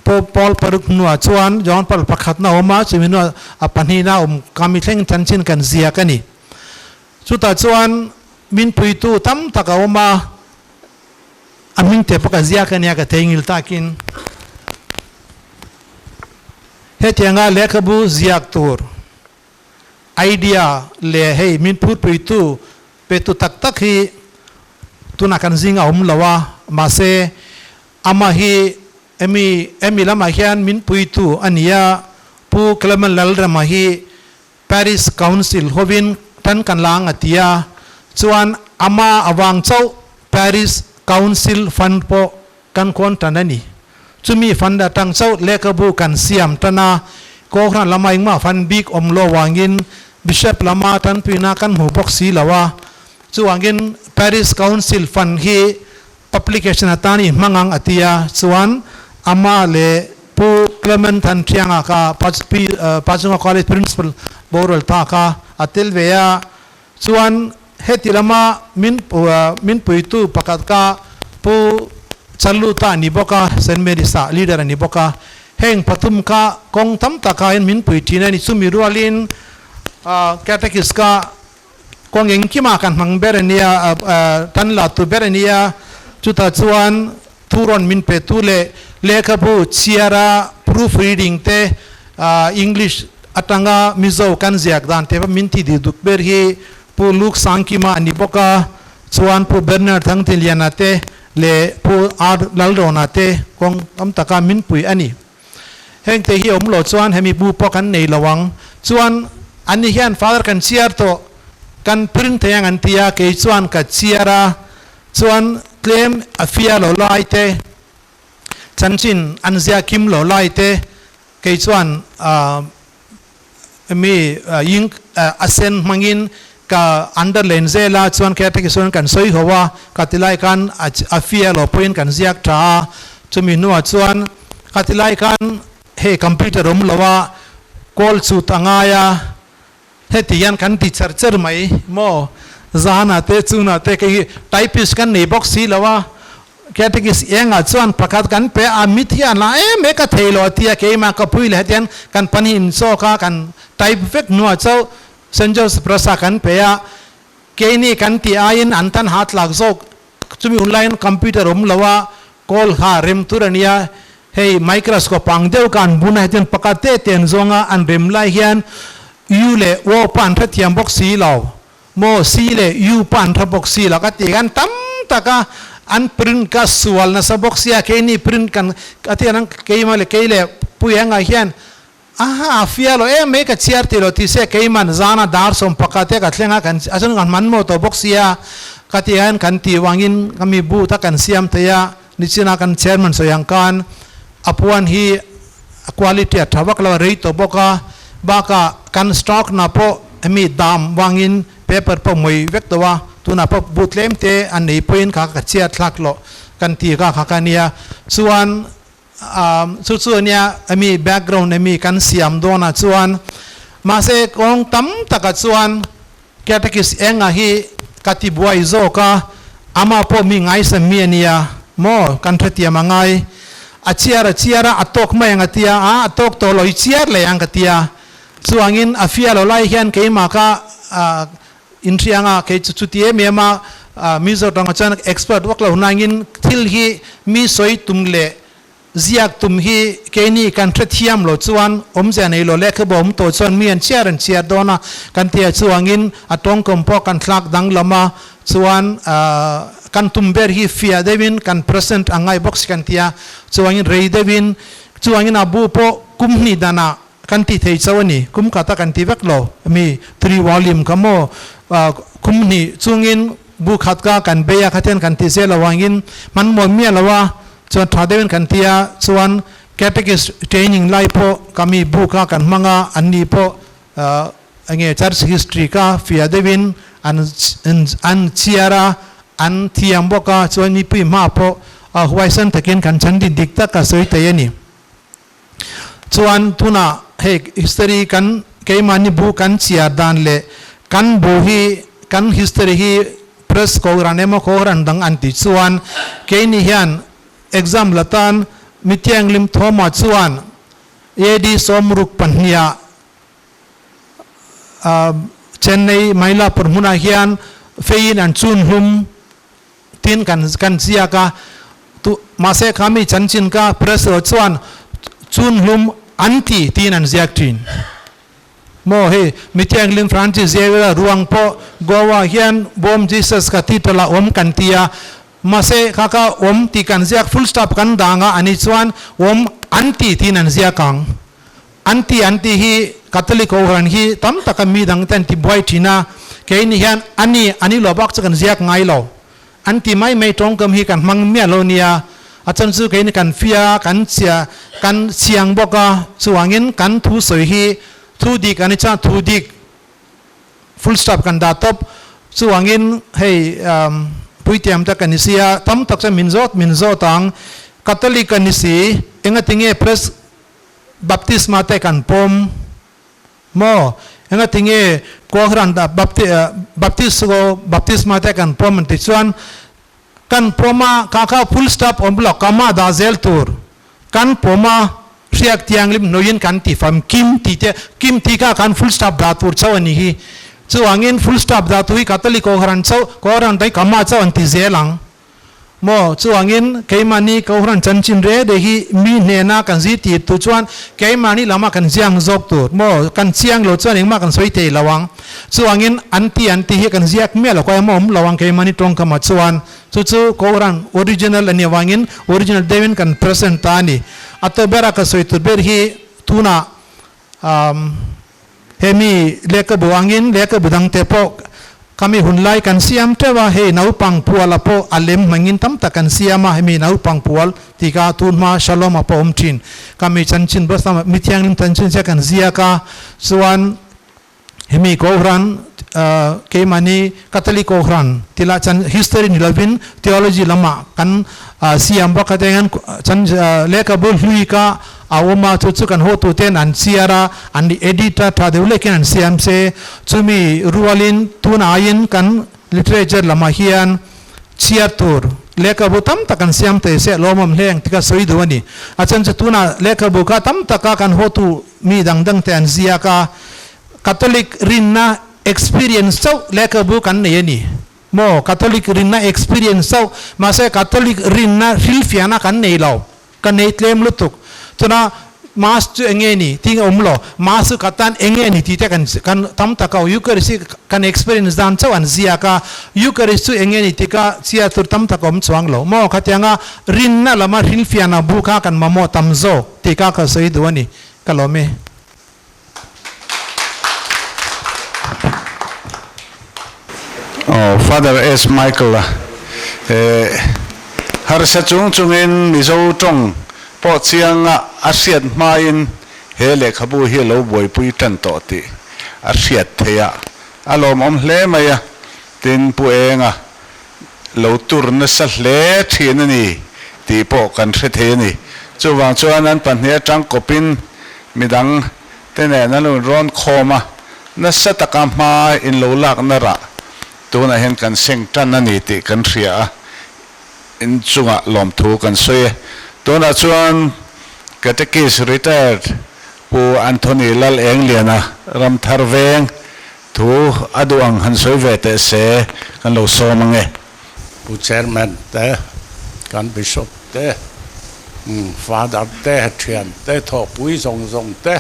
Pope Paul paruk hnuah chuan John Paul pakhatna a awm a, chumi hnuah a pahnihna awm kami thlengin chanchin kan ziak a ni. Chutah chuan min puitu tam tak a awm a, a hming te pawh ka ziak a nia ka theingil takin. Hetianga lehkhabu ziak tur idea leh hei min phurpuitu petu tak tak hi tunah kan zing a awm lo a, mahse amah hi emi emi lamah hian min puitu a ni a, Pu Clement Lalrema hi Parish Council hovin tan kan la ang a ti a, chuan ama avang chauh Parish Council Fund pawh kan khawn tan a ni. Chumi fund atang chauh lehkhabu kan siam tan a, Kohhran lama engmah fund bik awm lo vangin Bishop lama tanpuina kan hmu bawk si lo a, chuvangin Parish Council Fund hi Publication atan i hmang ang a ti a, chuan amah leh Pu Clement Thanṭhianga kha Pachunga College Principal borual ta kha a tel ve a, chuan heti lama min min puitu pakhat kha Pu Chaluta a ni bawk a, Saint Mary's ah leader a ni bawk a, heng pathum kha kawng tam takah hian min pui ṭhin a ni, chumi rualin Catechist kha Kawng engkimah kan hmang ber a nia, tan la tu ber a nia, chutah chuan thu rawn min pe tu leh lehkhabu chhiara proof reading te English atanga Mizo kan ziak dan te min ti dih duk ber hi Pu Luke Sangkima a ni bawk a, chuan Pu Bernard Thangtiliana te leh Pu R Lalrona te kawng tam taka min pui a ni. Heng te hi awm lo chuan hemi bu pawh kan nei lo ang. Chuan ani hian Father kan chhiar tawh, kan print thei ang an ti a, kei chuan ka chhiar a, chuan tlem a fia lo lai te, chanchin an zia kim lo lai te, kei chuan mi ink a sen hmangin ka underline zel a, chuan caretaker chuan kan sawi ho a, ka ti lai khan a fia lo pawhin kan ziak tha a, chumi hnuah chuan ka ti lai khan hei computer awm lo a, call chut a ngai a, heti hian kan ti cher cher mai maw, zana te chunah te kei typist kan nei bawk si lo a, Catechist engah chuan pakhat kan pe a, mit hi an la em e ka thei lo a ti a, keimah ka pui leh hetiang kan pahnih in chawk a, kan type vek hnuah chauh Saint Joseph Prasa kan pe a, keini kan tih aiin an tan ha tlak zawk, chumi hun laiin computer awm lo a, call kha rem tur a nia, hei microscope ang deuh ka an bun a, hetiang pakhat te te an zawng a, an rem lai hian U leh O pawh an hrethiam bawk si lo. Maw C leh U pawh an tha bawk si lo ka ti khan tam taka an print ka sual nasa bawk sia keini print kan a ti ang keimah leh kei leh pui anga hian aha a fia lo em mai ka chhiar ti lo ti se keiman zana dar 11 te ka thleng a kan a chuan kan hman maw tawh bawk sia ka ti hian kan tih vangin ka mi bu ta kan siam thei a nichina kan chairman sawi ang khan a puan hi a quality a tha vak lo a rei tawh bawk a bakah kan stock na pawh hemi dam vangin paper pawh mawi vek tawh a tunah pawh bu tlem te an nei pawhin kha ka chhiat thlak loh kan ti kha kha ka nia chuan chu chu ania hemi background hemi kan siam dawnah chuan mahse kawng tam takah chuan Catechist enga hi ka ti buai zawk a, amah pawh mi ngaisam mi a nia maw kan hrethiam a ngai. A chhiar a chhiar a, a tawk mai ang a tia a, a tawk tawh lo i chhiar leh ang ka tia. Chuangin a fia lo lai hian keimah ka inhriang a, kei chu chuti em em a, Mizo tawngah chuan expert vak lo nangin thil hi mi sawi tum leh Ziak tum hi keini kan hrethiam lo chuan awmzia nei lo lehkhabu awm tawh chuan mi an chhiar an chhiar dawn a kan ti a, chuangin a tawngkawm pawh kan thlak danglam a, chuan kan tum ber hi fiah deuhin kan present a ngai bawk si kan ti a, chuangin rei deuhin chuangin a bu pawh kum hnih danah kan ti thei chauh a ni, kum khat a kan ti vek lo mi three volume kha maw kum hnih chungin bu khat ka kan bei a khatian kan ti zel avangin hmanhmawh miah lo a. Chuan tha deuhin kan ti a, chuan Catechist training lai pawh ka mi book a kan hmang a, an ni pawh enge church history ka fiah deuhin an an chhiar a, an thiam bawk a, chuan mipui hma pawh huaisan takin kan chhan dik dik tak a sawi thei a ni. Chuan tunah hei history kan keimahni bu kan chhiar dan leh kan bu hi kan history hi press kohhran emaw kohhran dang an tih chuan keini hian exam la tan Mithianghlim Thoma chuan AD 62 ah Chennai Mylapore hmunah hian feiin an chhun hlum Tin kan kan ziak a, tu mahse kha mi chanchin ka press erawh chuan chun hlum an ti tiin an ziak thin. Maw hei Mithianghlim Francis Xavier-a ruang pawh Goa hian Bawm Jesus Cathedral ah awm kan ti a, mahse kha kha awm tih kan ziak full stop kan dang a, ani chuan awm an ti tiin an ziak ang. An ti an tih hi Catholic Kohhran hi tam taka mi dang te an ti buai thin a, keini hian a ni a ni lo bak chu kan ziak ngai lo. An ti mai mai tawngkam hi kan hmang miah lo nia, a chan chu keini kan fia, kan chia, kan chiang bawk a, chuvangin kan thu sawi hi thu dik a ni chuan thu dik full stop kan dah tawp. Chuvangin hei puitiam te kan ni sia, tam tak chuan min zawt min zawt ang, Catholic kan ni si, engatinge press Baptisma te kan pawm maw? Engati nge Kohhran Baptisto baptisma te kan pawm an tih chuan kan pawm a, kha kha full stop awm lo, kama dah zel tur kan pawm a, hriak thianghlim hnuaiin kan ti fam kim tih te kim tih kha kan full stop dah tur chauh a nih hi. Chuvangin full stop dah tur hi Catholic Kohhran chauh, Kohhran te hi kama chauh an ti zel ang. Maw, chuangin keimahni Kohhran chanchin re de hi mi hnena kan zirtir tu chuan keimahni lamah kan ziang zawk tur. Maw, kan chiang lo chuan engmah kan sawi thei lo ang. Chuangin an ti an ti hi kan ziak miah lo kawih emaw awm lo ang keimahni tawngkamah chuan. Chu chu Kohhran original a nih avangin original deuhin kan present ta a ni. A tawp bera ka sawi tur ber hi tunah Um, hemi lehkhabu angin lehkhabu dangte pawh kami hunlai kan siam teuh a, hei naupang puala pawh a lem hmangin tam tak kan siam a, hemi naupang pual tih kha tun hma Shalom-a pawh awm thin. Kami chanchin bawk mi thianghlim chanchin chiah kan ziak a, chuan hemi Kohhran keimahni Catholic Kohhran tila chan history ni lovin theology lamah kan siam bawk a, tiangin chan lehkhabu hlui kha A awm a, chu chu kan hotuten an chhiar a, an edit a, tha deuh lekin an siam se. Chumi rualin tun aiin kan literature lamah hian chhiar tur lehkhabu tam tak an siam thei se lawmawm hle ang tih ka sawi duh a ni. A chhan chu tunah lehkhabu kha tam taka kan hotu mi dang dang te an ziak a, Catholic rinna experience chauh lehkhabu kan nei a ni. Maw Catholic rinna experience chauh, mahse Catholic rinna hrilhfiahna kan nei lo. Ka nei tlem lutuk. Chuna Mass chu enge ni tih a awm lo. Mass chu ka tan enge ni tih te kan kan tam tak a, Eucharist hi kan experience dan chauh an ziak a, Eucharist chu enge ni tih ka chhiar tur tam tak a awm chuang lo. Maw khatianga rinna lama hrilhfiahna bu kha kan mamawh tam zawk tih kha ka sawi duh a ni. Ka lawm e. Aw Father S Michael a eh harsa chung chungin Mizo tawng pawh chianga a hriat hmain he lehkhabu hi a lo buaipui tan tawh tih a hriat theih a, a lawmawm hle mai a, tin Pu Enga lo tur nasa hle thin a ni tih pawh kan hre thei a ni. Chuvang chuan an pahnih atang kawpin midang te nen an rawn rawn khawm a, nasa taka hma in lo lakna rah tunah hian kan seng tan a ni tih kan hria a, in chungah lawmthu kan sawi e. Tunah chuan Catechist Retired Pu Anthony Lal Engliana Ramthar Veng Thu a duh ang han sawi ve teh se, kan lo sawm ang e. Pu Chairman te, kan Bishop te, Father te, thian te, thawhpui zawng zawng te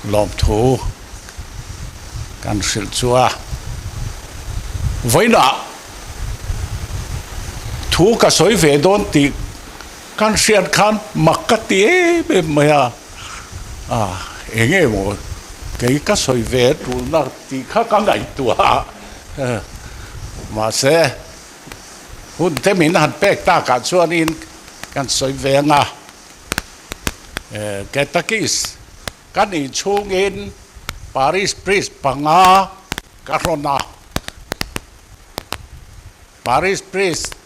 lawmthu kan hrilh chu a. Vawiinah thu ka sawi ve dawn tih kan hriat khan mak ka ti em em mai a. A, eng emaw kei ka sawi ve tulna tih kha ka ngaihtuah a, mahse hun te min han pek takah chuanin kan sawi ve ang a, Catechist ka nih chhungin Parish Priest panga ka hrawn a, Parish Priest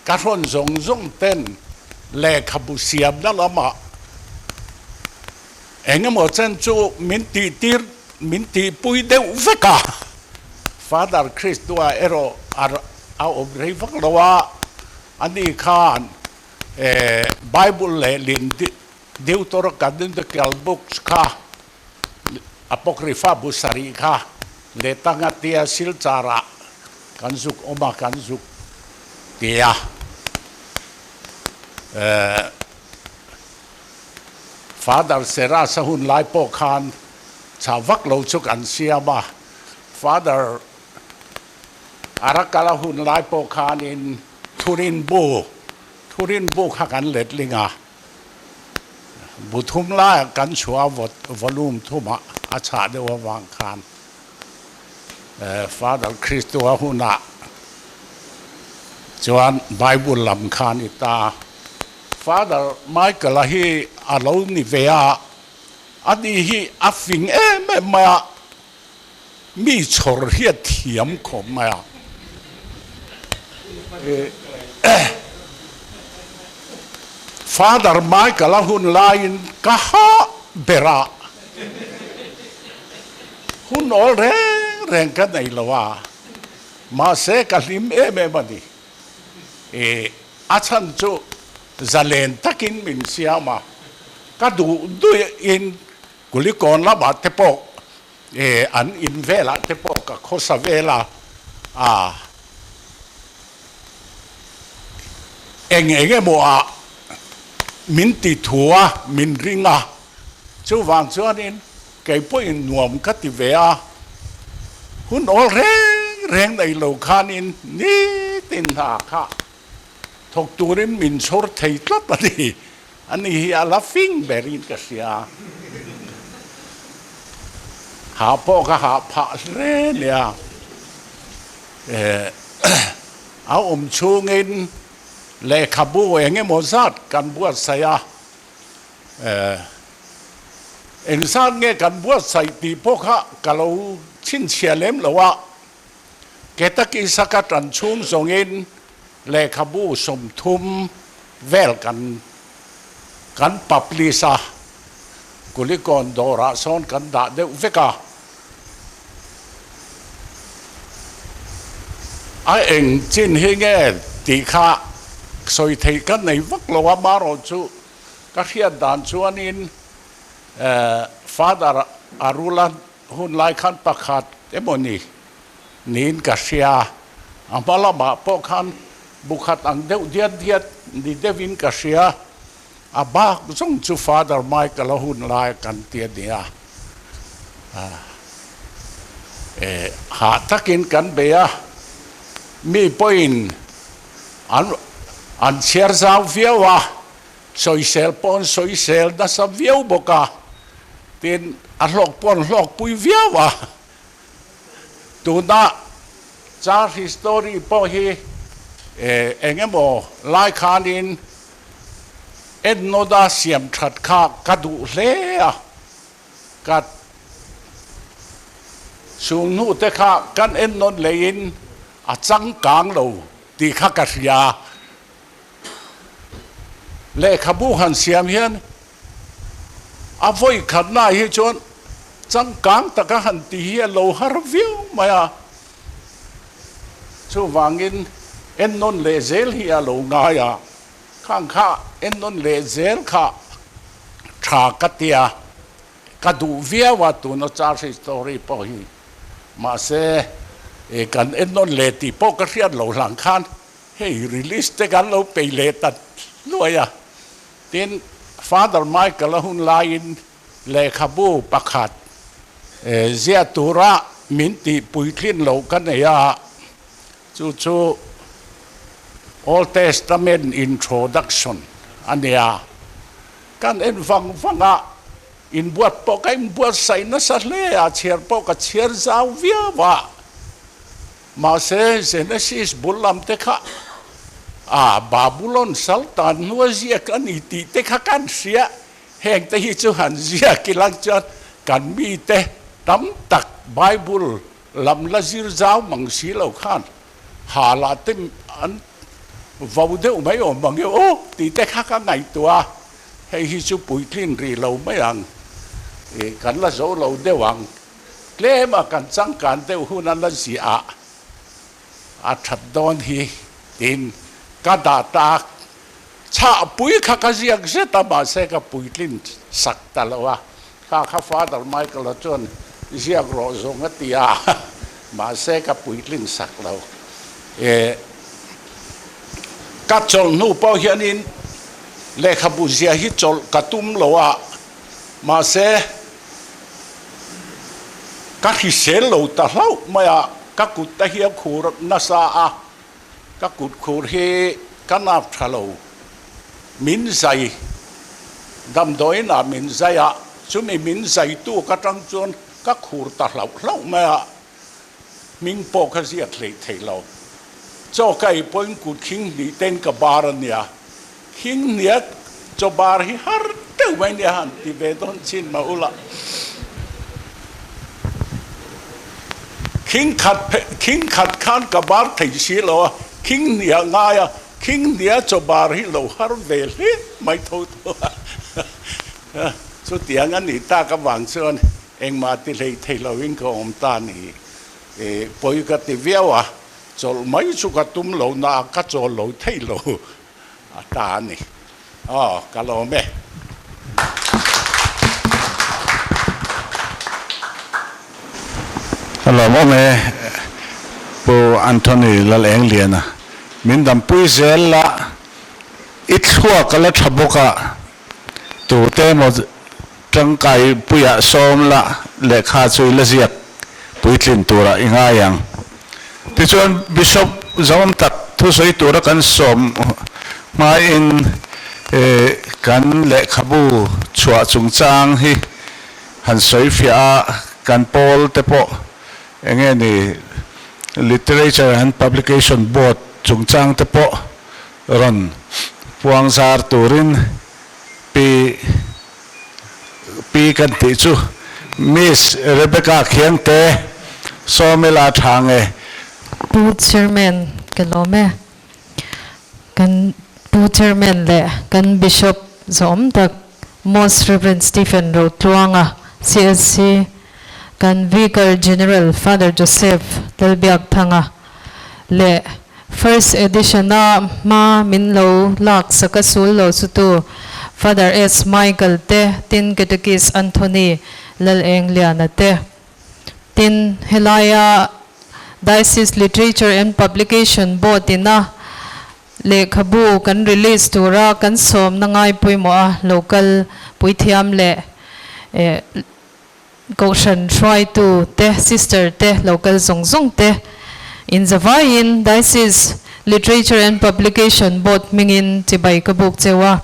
Ka hrawn zawng zawng ten lehkhabu siamna lamah Engemaw chen chu min tihtir, min tihpui deuh vek a. Father Christua erawh a a awm rei vak lo a, ani khan Bible lehlin Deuterocanonical books kha, Apocrypha bu sarih kha letanga tia Silchar-ah kan zuk awm a, kan zuk ti a. Father Serasa hun lai pawh khan chhah vak lo chu kan siam a, Father Arakala hun lai pawh khanin Thurin bu, Thurin bu kha kan letling a. Bu thum laiah kan chhuah a, volume thumah a chhah deuh avang khan Father Christua hunah chuan Bible lam khan i ta. Father Michael-a hi a lo ni ve a, ani hi a fing em em mai a, Mi chhawr hi a thiam khawp mai a. Father Michael a hun laiin ka hah ber a, hun awl reng reng ka nei lo a, mahse ka hlim em em a ni. A chhan chu zalen takin min siam a, ka duh duhin Kulikawn lamah te pawh eh an in velah te pawh ka khawsa vel a, ah eng eng emaw ah min ti thu a, min ring a, chuvang chuanin kei pawhin nuam ka ti ve a, hun awl reng reng nei lo khanin nitin hna kha thawk turin min chhawr thei tlat a ni. Ani hi a la fing berin ka hria. Hah pawh ka hah phah hle nia. A awm chhungin lehkhabu eng emaw zat kan buatsaih a, eng zat nge kan buatsaih tih pawh kha ka lo chhinchhiah lem lo a. Ketakisaka tan chhung zawngin lehkhabu 30 vel kan kan publish a, Kulikawn dawrah sawn kan dah deuh vek a. A eng chin hi nge tih kha sawi theih ka nei vak lo a, marawhchu ka hriat dan chuanin Father Arula Hun lai khan pakhat emaw ni niin ka hria, a hma lamah pawh khan bu khat ang deuh diat diat ni deuhin ka hria, a bak zawng chu Father Michael-a hun lai kan ti a nia. Eh, hah takin kan bei a, mi pawhin an an chhiar zau viau a, Sawisel pawh an sawisel nasa viau bawk a, tin a hlawk pawh an hlawkpui viau a. Tuna Char history pawh hi eng emaw lai khanin Ednoda siam that kha ka duh hle a, ka chung hnu te kha kan ennawn leiin a changkang lo tih kha ka hria. Lehkhabu han siam hian a vawi khatnaah hi chuan changkang taka han ti hi a lo har viau mai a, chuvangin ennawn leh zel hi a lo ngai a, khang kha ennawn leh zel kha tha ka ti a, ka duh viau a tuna Church History pawh hi, mahse kan ennawn leh tih pawh ka hriat lo hlang khan Hei release te kan lo pei leh ta hluai a, tin Father Michael a hun laiin lehkhabu pakhat ziah tura min tih puitlin loh ka nei a, chu chu Old Testament Introduction a nia. Kan en vang vang a, inbuat pawh ka inbuatsaih nasa hle a, chhiar pawh ka chhiar zau viau a. Mahse, Genesis bul lam te kha a Babulon saltan hnua ziak a ni tih te kha kan hria. Heng te hi chu han ziak ilang chuan kan mite tam tak Bible lam la zir zau mang si lo khan ha lah te an vo deuh mai awm ang e aw tih te kha ka ngaihtuah a, hei hi chu puitlin rih lo mai ang. I kan la zo lo deuh ang. Tlem a kan changkan deuh hun a la ziah a that dawn hi tiin ka dah ta. Chhahpui kha ka ziak zet a mahse ka puitlin sak ta lo a. Kha kha Father Michael-a chuan ziak rawh zawng a ti a, mahse ka puitlin sak lo. E, ka chawlh hnu pawh hianin lehkhabu zia hi chawlh ka tum lo a, mahse ka hrisel lo ta hlauh mai a, ka kut te hi a khur nasa a, Ka kut khur hi ka nap tha lo. Min zai, damdawiin ah min zai a, chumi min zaitu ka tang chuan ka khur ta hlauh hlauh mai a, hming pawh ka ziak hlei thei lo. Chaw ka ei pawhin kut khing hnih ten ka bar a nia, khing hniak chaw bar hi har deuh mai nia han ti ve dawn chin mah ula. Khing khat khing khat khan ka bar thei si lo a, khing hniah ngai a, khing hniah chaw bar hi lo har ve hle mai tho tho a. Chutiang a nih tak avang chuan engmah ti hlei thei loin ka awm ta ni. Pawi ka ti viau a, chawlh mai chu ka tum lo na a, ka chawl lo thei lo a ta a ni. Aw, ka lawm e. Ka lawm awm e, Pu Anthony Lalengliana. Min dampui zel la, i thluak a la tha bawk a, tute emaw tangkai puiah sawm la lehkha chu i la ziak puitlin turah i ngai ang. Tichuan Bishop zawm tak thusawi tura kan sawm hmain kan lehkhabu chhuah chungchang hi han sawi fiah a, kan pawl te pawh enge ni Literature and Publication Board chungchang te pawh rawn puang zar turin Pi Pi kan tih chu Miss Rebecca Khiangte Sawmila tha nge? Pu Chairman ka lawm e. Kan Pu Chairman leh kan Bishop zawm tak Most Rev. Stephen Rotluanga, CSC, kan Vicar General Father Joseph Lalbiakthanga leh First Edition a hma min lo lak sak a sul lo chu tu Father S. Michael te, tin Catechist Anthony Lalengliana te. Tin, helaia Diocese Literature and Publication Board ina lehkhabu kan release tura kan sawmna ngai pawimawh a local puithiam leh Kohhran hruaitu te, sister te, local zawng zawng te inzavaiin Diocese Literature and Publication Board hmingin chibai ka buk cheu a.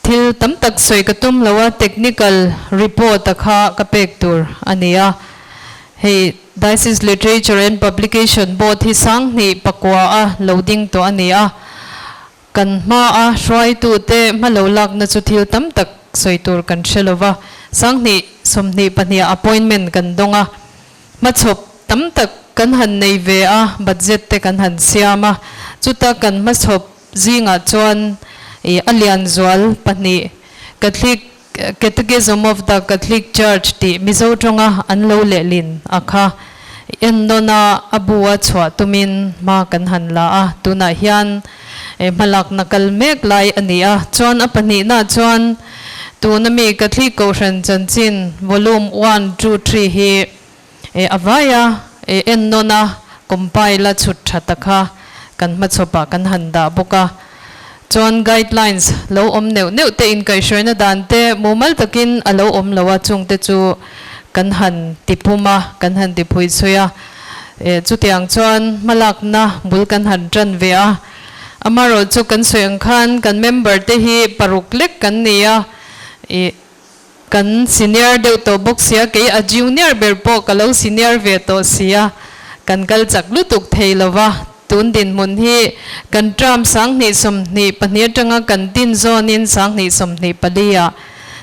Thil tam tak sawi ka tum lo a, technical report a kha ka pek tur a ni a. Hei Diocese Literature and Publication Board hi sanghnih pakua a lo ding tawh a ni a. Kan hmaa hruaitute hma lo lakna chu thil tam tak sawi tur kan hre lo va, 2024 ah appointment kan dawng a, hmachhawp tam tak kan han nei ve a, budget te kan han siam a, chuta kan hmachhawp zingah chuan i a lian zual pahnih Catholic Catechism of the Catholic Church tih Mizo tawnga an lo lehlin a kha ennawn a, a bu a chhuah tumin hma kan han la a, tunah hian hmalakna kal mek lai a ni a. Chuan a pahnihna chuan tuna mi Catholic Kohhran chanchin Volume One, Two, Three hi a vaia ennawn a, compile a chhut tha ta kha kan hmachhawpah kan han dah bawk a. Chuan guidelines lo awm neuh neuh te inkaihhruaina dan te mumal takin a lo awm lo a, chungte chu kan han ti pum a, kan han ti phui chhui a. Chutiang chuan hmalakna bul kan han tan ve a. Amaherawhchu chu kan sawi ang khan kan member te hi paruk lek kan ni a, ih Kan senior deuh tawh bawk sia, kei a junior ber pawh ka lo senior ve tawh sia, kan kal chak lutuk thei lo va, tun dinhmun hi kan term 2022 atanga kan tin zawnin 2024 ah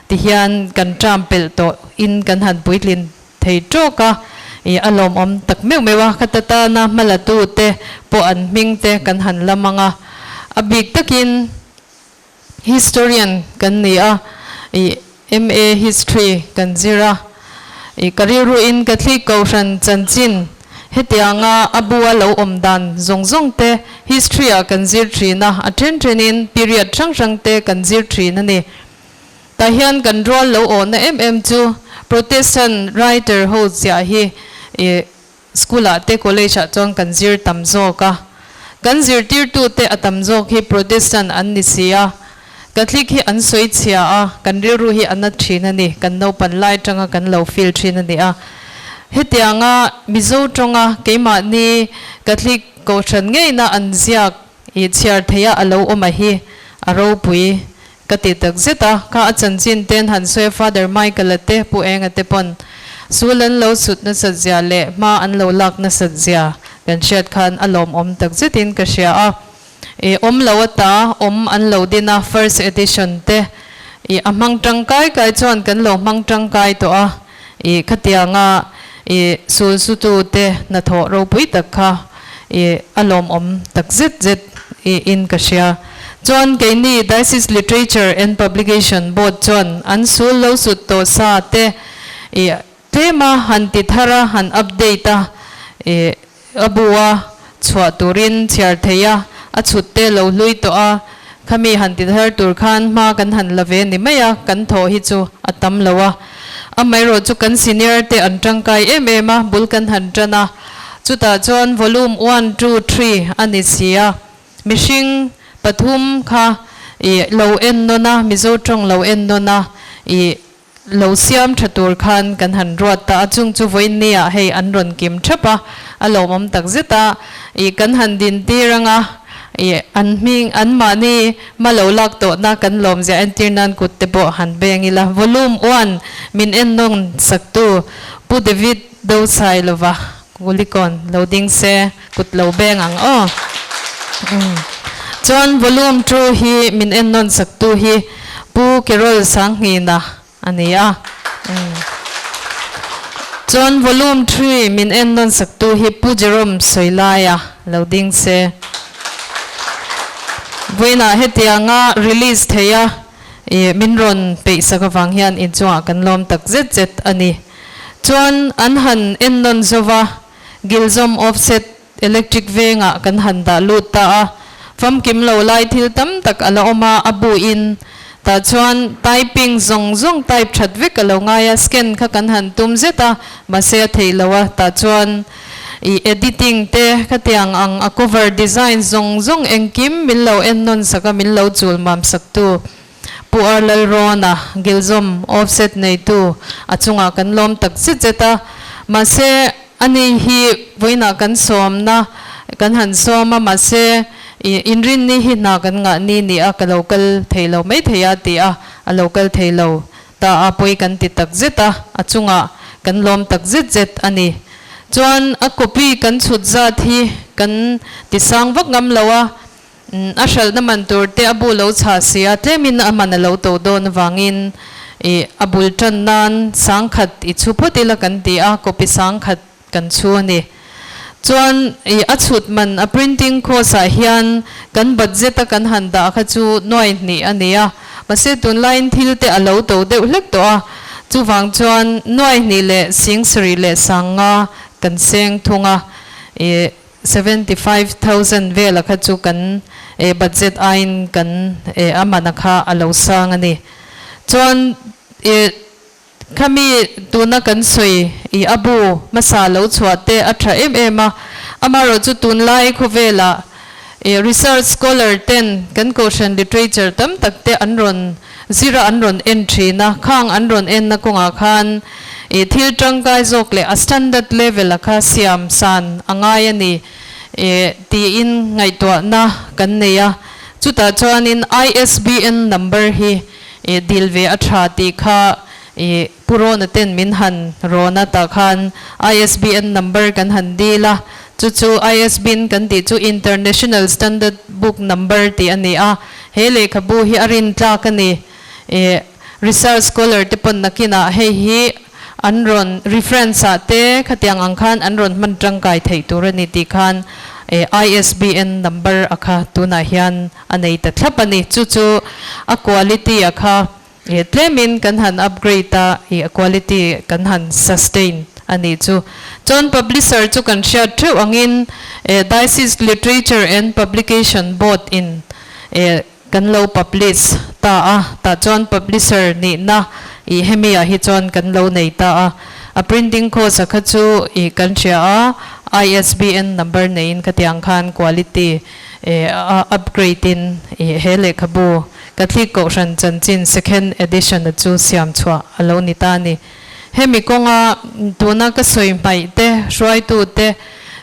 tihian kan term pelh tawh in kan han puitlin thei tawk a, ih a lawmawm tak meuh meuh a, khata tana hmalatu te pawh an hming te kan han lam ang a, a bik takin Historian kan ni a, ih MA History kan zir a. I ka rilru in Catholic Kohhran chanchin hetianga a bu a lo awm dan zawng zawng te History ah kan zir thin a, a then then in period hrang hrang te kan zir thin a ni. Tah hian kan rual lo awhna em em chu Protestant writer ho ziah hi i School ah te college ah chuan kan zir tam zawk a, kan zirtirtu te a tam zawk hi Protestant an ni si a, Catholic hi an sawi chhia a, kan rilru hi a na thin a ni, kan naupan lai tanga kan lo feel thin a ni a. Hetianga Mizo tawnga keimahni Catholic kohhran ngeina an ziak i chhiar theia a lo awm a hi a ropui Ka ti tak zet a, kha a chanchin ten han sawi a Father Michael-a te, Pu Enga te pawn sul an lo sut nasat zia leh hma an lo lak nasat zia kan hriat khan a lawmawm tak zetin ka hria a. I awm lo ata awm an lo din a, first edition te i a hmang tangkai kai chuan kan lo hmang tangkai tawh a, i khatianga i sul sutu te hnathawh ropui tak kha i a lawmawm tak zet zet i in ka hria. Chuan keini Diocese Literature and Publication Board chuan an sul lo sut tawh sa te i tlema han ti thar a, han update a, i a bu a chhuah turin chhiar thei a, a chhut te lo hlui tawh a, khami han ti thar tur khan hma kan han la ve ni mai a, kan thawh hi chu a tam lo a. Amaherawh chu kan senior te an tangkai em em a, bul kan han tan a, chutah chuan volume one, two, three a ni si a, mihring pathum kha i lo en nawn a, Mizo tawng lo en nawn a, i lo siam tha tur khan kan han ruat ta a, chung chu vawiin nia hei an rawn kim thap a, a lawmawm tak zet a, i kan han din tir ang a, i an hming an mahni ma lo lak tawhna kan lawm zia entir nan kut te pawh han beng ila, volume one min en nawn saktu Pu David Dosailova Kulikawn lo ding se kut lo beng ang aw. Chuan volume 2 hi min en nawn saktu hi Pu Carol Sanghina a ni a. Chuan volume 3 min en nawn saktu hi Pu Jerome Sawilaia lo ding se. Vawiinah hetianga release thei a min rawn peihsak avang hian inchungah kan lawm tak zet zet a ni. Chuan an han en nawn zova, Gilzawm offset electric vengah kan han dah lut ta a, famkim lo lai thil tam tak a la awm a, a bu in tah chuan typing zawng zawng type that vek a lo ngai a, scan kha kan han tum zet a, mahse a theih lo a, tah chuan i editing te khatiang ang a cover design zawng zawng engkim min lo en nawn sak a, min lo chul mam sak tu. Pu Ar Lalrawna, Gilzawm offset neitu a chungah kan lawm tak zet zet a, mahse ani hi vawiinah kan sawmna kan han sawm a, mahse i inrinni hi hna kan ngah ni ni a, ka lo kal thei lo mai thei a ti a, a lo kal thei lo ta a, pawi kan ti tak zet a, a chungah kan lawm tak zet zet a ni. Chuan a copy kan chhut zat hi kan ti sang vak ngam lo a, A hralhna man tur te a bu lo chhah si a, tlemin a man a lo to dawn avangin i a bul tan nan sangkhat i chhu phawt ila kan ti a, copy sangkhat kan chhu a ni. Chuan i a chhut man a printing cost ah hian kan budget a kan han dah kha chu nuai hnih a ni a, mahse tunlaiin thil te a lo to deuh hlek tawh a, chuvang chuan nuai hnih leh sing sarih leh sanga kan seng thung a, i 75,000 vela kha chu kan e budget aiin kan e a mana kha a lo sang a ni. Chuan e khami tuna kan sawi i a bu hmasa lo chhuah te a tha em em a, amaherawh chu tunlai khawvelah e research scholar ten kan kohhran literature tam tak te an rawn zira an rawn en thin a, khang an rawn enna kawngah khan ih thil tangkai zawk leh a standard level a kha siam san a ngai a ni ih tiin ngaihtuahna kan nei a, chutah chuanin ISBN number hi ih dil ve a tha tih kha ih Pu Rawna ten min han rawn a tah khan ISBN number kan han dil a, chu chu ISBN kan tih chu International Standard Book Number tih a ni a, he lehkhabu hi a rintlak a ni. Ih research scholar te pawn nakinah hei hi an rawn reference ah te khatiang ang khan an rawn hman tangkai theih tur a ni tih khan ih ISBN number a kha tunah hian a nei ta thlap a ni. Chu chu a quality a kha. I tlemin kan han upgrade a, i a quality kan han sustain a nih chu. Chuan publisher chu kan hriat theuh angin e Diocese Literature and Publication Board in e kan lo publish ta a, tah chuan publisher nihna i hemi ah hi chuan kan lo nei ta a. A printing cost a kha chu i kan hria a, ISBN number neiin khatiang khan quality e a upgrade in i he lehkhabu Catholic Kohhran Chanchin Second Edition a chu siam chhuah a lo ni ta a ni. Hemi kawnga tuna ka sawi hmaih te, hruaitu te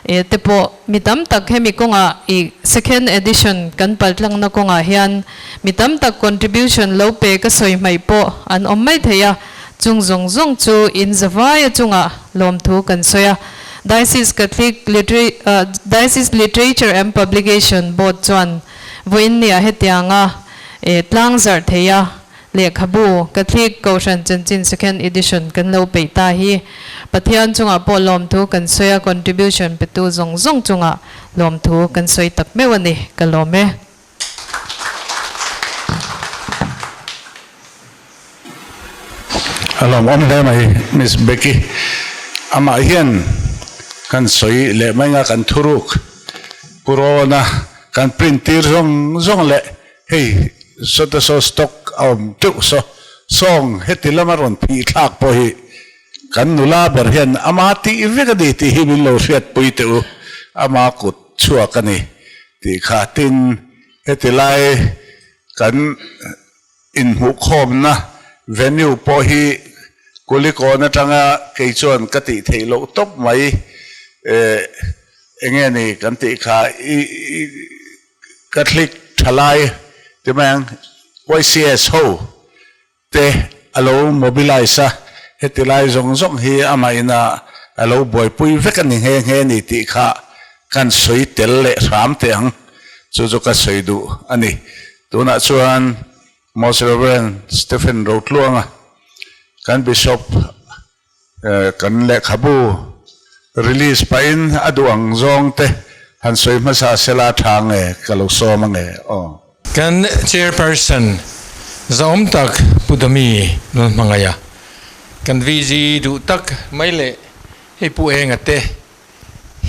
eh te pawh mi tam tak hemi kawngah i Second Edition kan paltlangna kawngah hian mi tam tak contribution lo pe ka sawi hmaih pawh an awm mai thei a, chung zawng zawng chu in zavaia chungah lawmthu kan sawi a. Diocese Catholic Diocese Literature and Publication Board chuan Vawiin nia hetianga e tlang zarh theia lehkhabu Catholic Kohhran Chanchin Second Edition kan lo peih ta hi Pathian chungah pawh lawmthu kan sawi a, contribution petu zawng zawng chungah lawmthu kan sawi tak meuh a ni, ka lawm e. A lawmawm hle mai Miss Becky. Amah hian kan sawi leh mai nga kan thuruk purona kan print tir zawng zawng leh hei sawta saw stock a awm teuh saw sawng heti lama rawn phih thlak pawh hi kan nula ber hian ama tih vek a ni tih hi min lo hriatpui teh u ama kut chhuak a ni tih kha tin heti lai kan Inhmuhkhawmna venue pawh hi Kulikawn atanga kei chuan ka tih theih loh tawp mai. Eh, enge ni kan tih kha i i Catholic thalai ti mai ang YCS ho te a lo mobilise a, heti lai zawng zawng hi amah ina a lo buaipui vek a ni nghe nghe ni tih kha kan sawi tel leh hram teh ang. Chu chu ka sawi duh a ni. Tunah chuan Most Reverend Stephen Rotluanga kan Bishop kan lehkhabu release pahin a duh ang zawng te han sawi hmasa sela tha nge ka lo sawm ange aw. Kan Chairperson zahawm tak Pu Dami Lalhmangaia, kan VG duh tak mai leh hei Pu Enga te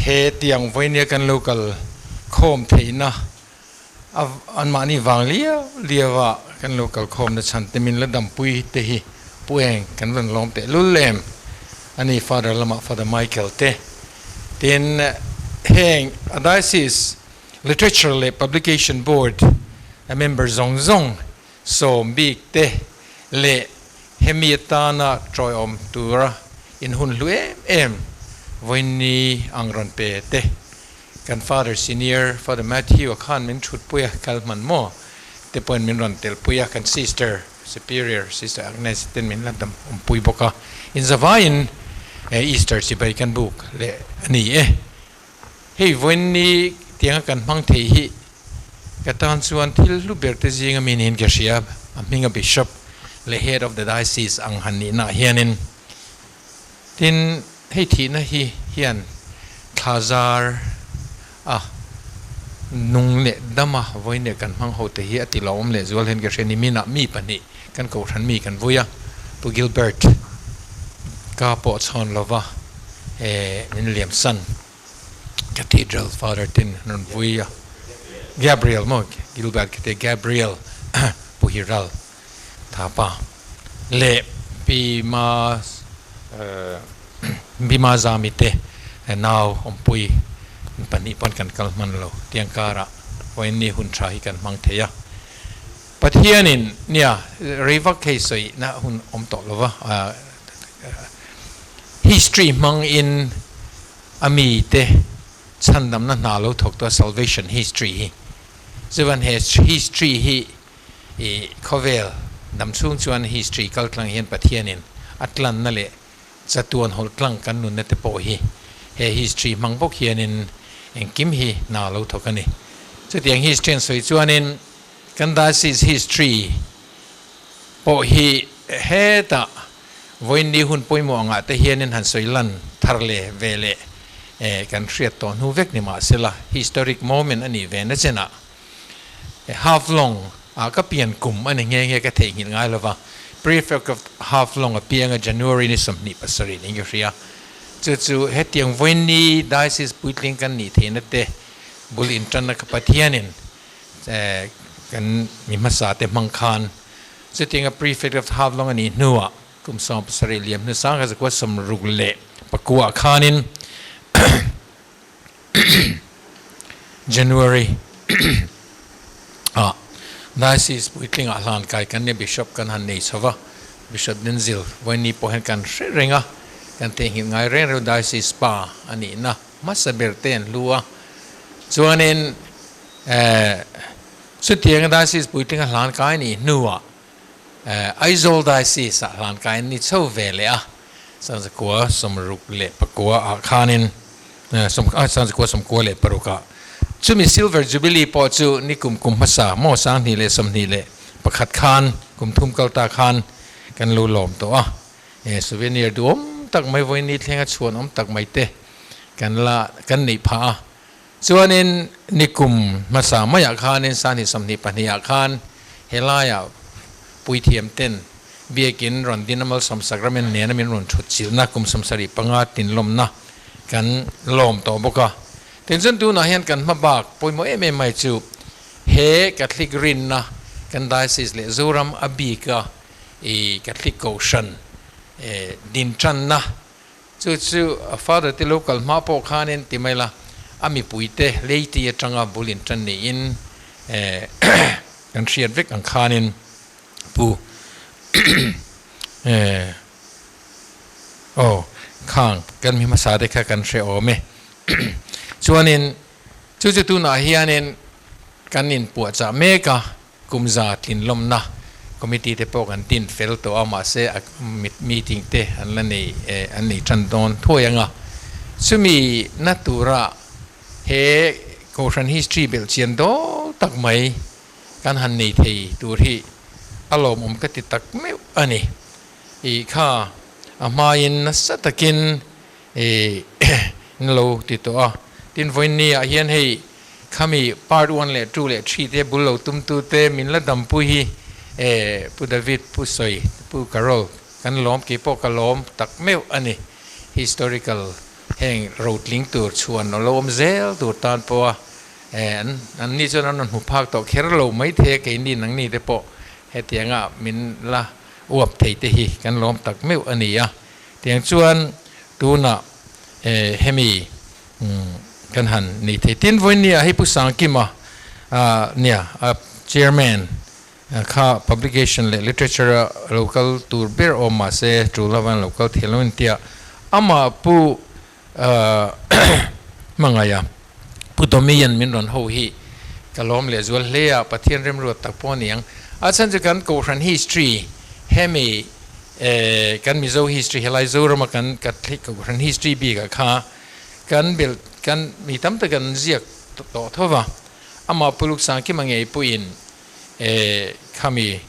he tiang vawinia kan lo kal khawm theihna A anmahni vang liau liau a kan lo kalkhawmna chhan te min la dampui te hi Pu Eng kan rawn lawm teh lul em a ni Father lamah Father Michael te tin heng a Diocese Literature leh Publication Board a member zawng zawng sawm bik te leh hemi atana tawiawm tura inhun hlu em em vawiinni ang rawn pe te Kan Father Senior, Father Matthew a khan min thut pui a, kal hman maw? Te pawhin min rawn tel pui a, kan Sister Superior, Sister Agnes ten min la dam awm pui bawk a. Inzavaiin Easter chibai kan buk leh a ni e. Hei vawiinni tianga kan hmang thei hi ka tan chuan thil hlu ber te zinga mi niin ka hria, a hminga Bishop leh Head of the Diocese ang han nihnaah hianin. Tin, hei thihna hi hian thla zar a nung leh dam a, vawiin leh kan hmang ho te hi a ti lawmawm leh zual hian ka hria ni. Minah mi pahnih kan kohhran mi kan vui a, Pu Gilbert ka pawh chhawn lova eh min liam san Cathedral Father ten an rawn vui a, Gabriel maw Gilbert ka ti a, Gabriel Pu Hiral Thapa leh Pi Ma Pi Ma Zami te nau awmpui pahnih pawn kan kal hman lo tiang karah vawiinni hun tha hi kan hmang thei a. Pathianin nia rei vak hei sawi na hun awm tawh lo va, history hmang in a mi te chhandamna hna lo thawk tu a salvation history hi chuan he history hi I khawvel dam chhung chuan history kal tlang hian Pathianin a tlanna leh chatuan hawlh tlang kan nunna te pawh hi he history hmang bawk hianin engkim hi hna lo thawk a ni. Chutiang history an sawi chuanin kan diocese history pawh hi hetah vawiinni hun pawimawh angah te hianin han sawi lan thar leh ve leh kan hriat tawh hnu vek ni mahsela historic moment a nih ve na chenah Half long ah ka pian kum a ni nghe nghe ka theihnghilh ngai lova. Prefect of Haflong a piang a January ni 27 niin ka hria. Chu chu hetiang vawiinni Diocese puitling kan nih theihna te bul intanna kha Pathianin kan mi hmasa te hmang khan chutianga Prefect of Haflong a nih hnuah kum 70 liam hnu 1969 khanin January ah Diocese puitlingah hlan kai kan nia Bishop kan han nei chho va, Bishop Denzil vawiinni pawh hian kan hre reng a, kan theihnghilh ngai reng reng Diocese pa a nihna hmasa ber te an hlu a, chuanin chutianga Diocese puitlinga hlan kai nih hnuah Aizawl Diocese ah hlan kai an ni chho ve leh a, 1969 ah khanin 1996 ah chumi Silver Jubilee pawh chu ni kum kum hmasa maw 2021 khan kum thum kal ta khan kan lo lawm tawh a, souvenir duhawm tak mai vawiin thlenga chhuan awm tak mai te kan la kan neih phah a. Chuanin ni kum hmasa maiah khanin 2022 ah khan helaiah puithiam ten biakin rawn din a malsawm sacrament nena min rawn thut chilhna kum 75 tinlawmna kan lawm tawh bawk a. Tin chuan tunah hian kan hma bak pawimawh em em mai chu he Catholic rinna kan Diocese leh Zoram a bika i Catholic Kohhran din tanna Chu chu a father te lo kal hma pawh khanin ti mai la, a mipuite leiti atanga bul in tan niin kan hriat vek ang khanin pu aw khang kan mi hmasa te kha kan hre awm e. Chuanin chu chu tunah hianin kan inpuahchah mek a. Kum za tlinlawmna committee te pawh kan tin fel tawh a, mahse a meeting te an la nei an nei tan dawn thuai ang a. Chumi na tura he Kohhran history belh chian dawl tak mai kan han nei thei tur hi a lawmawm ka ti tak meuh a ni. I kha a hmain nasa takin I lo ti tawh a. Tin, vawiinni ah hian hei khami part one leh two leh three te bul lo tum tu te min la dampui hi e Pu David, Pu Sawi, Pu Carol kan lawm kei pawh ka lawm tak meuh a ni. Historical heng rotling tur chhuan a lo awm zel tur tan pawh a e an an ni chuan an rawn hmu phak tawh kher lo mai thei a keini nangni te pawh hetianga min la uap thei te hi kan lawm tak meuh a ni a. Tiang chuan tunah hemi kan han ni thei. Tin, vawiinnia hei Pu Sangkima nia Chairman kha Publication leh Literature a lo kal tur ber awm mahse tul avan lo kal thei lo intia amah Pu Hmangaia Pu Domian min rawn ho hi ka lawm leh zual hle a, Pathian remruat tak pawh a ni ang. A chhan chu kan Kohhran history hemi kan Mizo history helai Zorama kan Catholic Kohhran history bikah kha kan belh kan mi tam tak an ziak tawh tho va, amah Pu Luksangkima ngei pawhin khami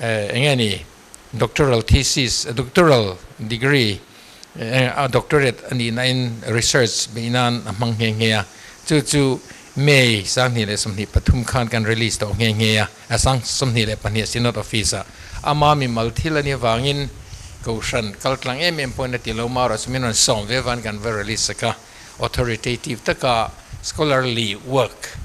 eng nge ni doctoral thesis, doctoral degree, a doctorate a nih nain research beih nan a hmang nghe nghe a, chu chu May 2023 khan kan release tawh nghe nghe a, a 22 Synod Office ah ama mimal thil a nih avangin Kohhran kal tlang em em pawhin a ti lo marawh chu min rawn sawm ve van kan va release sak a, authoritative taka scholarly work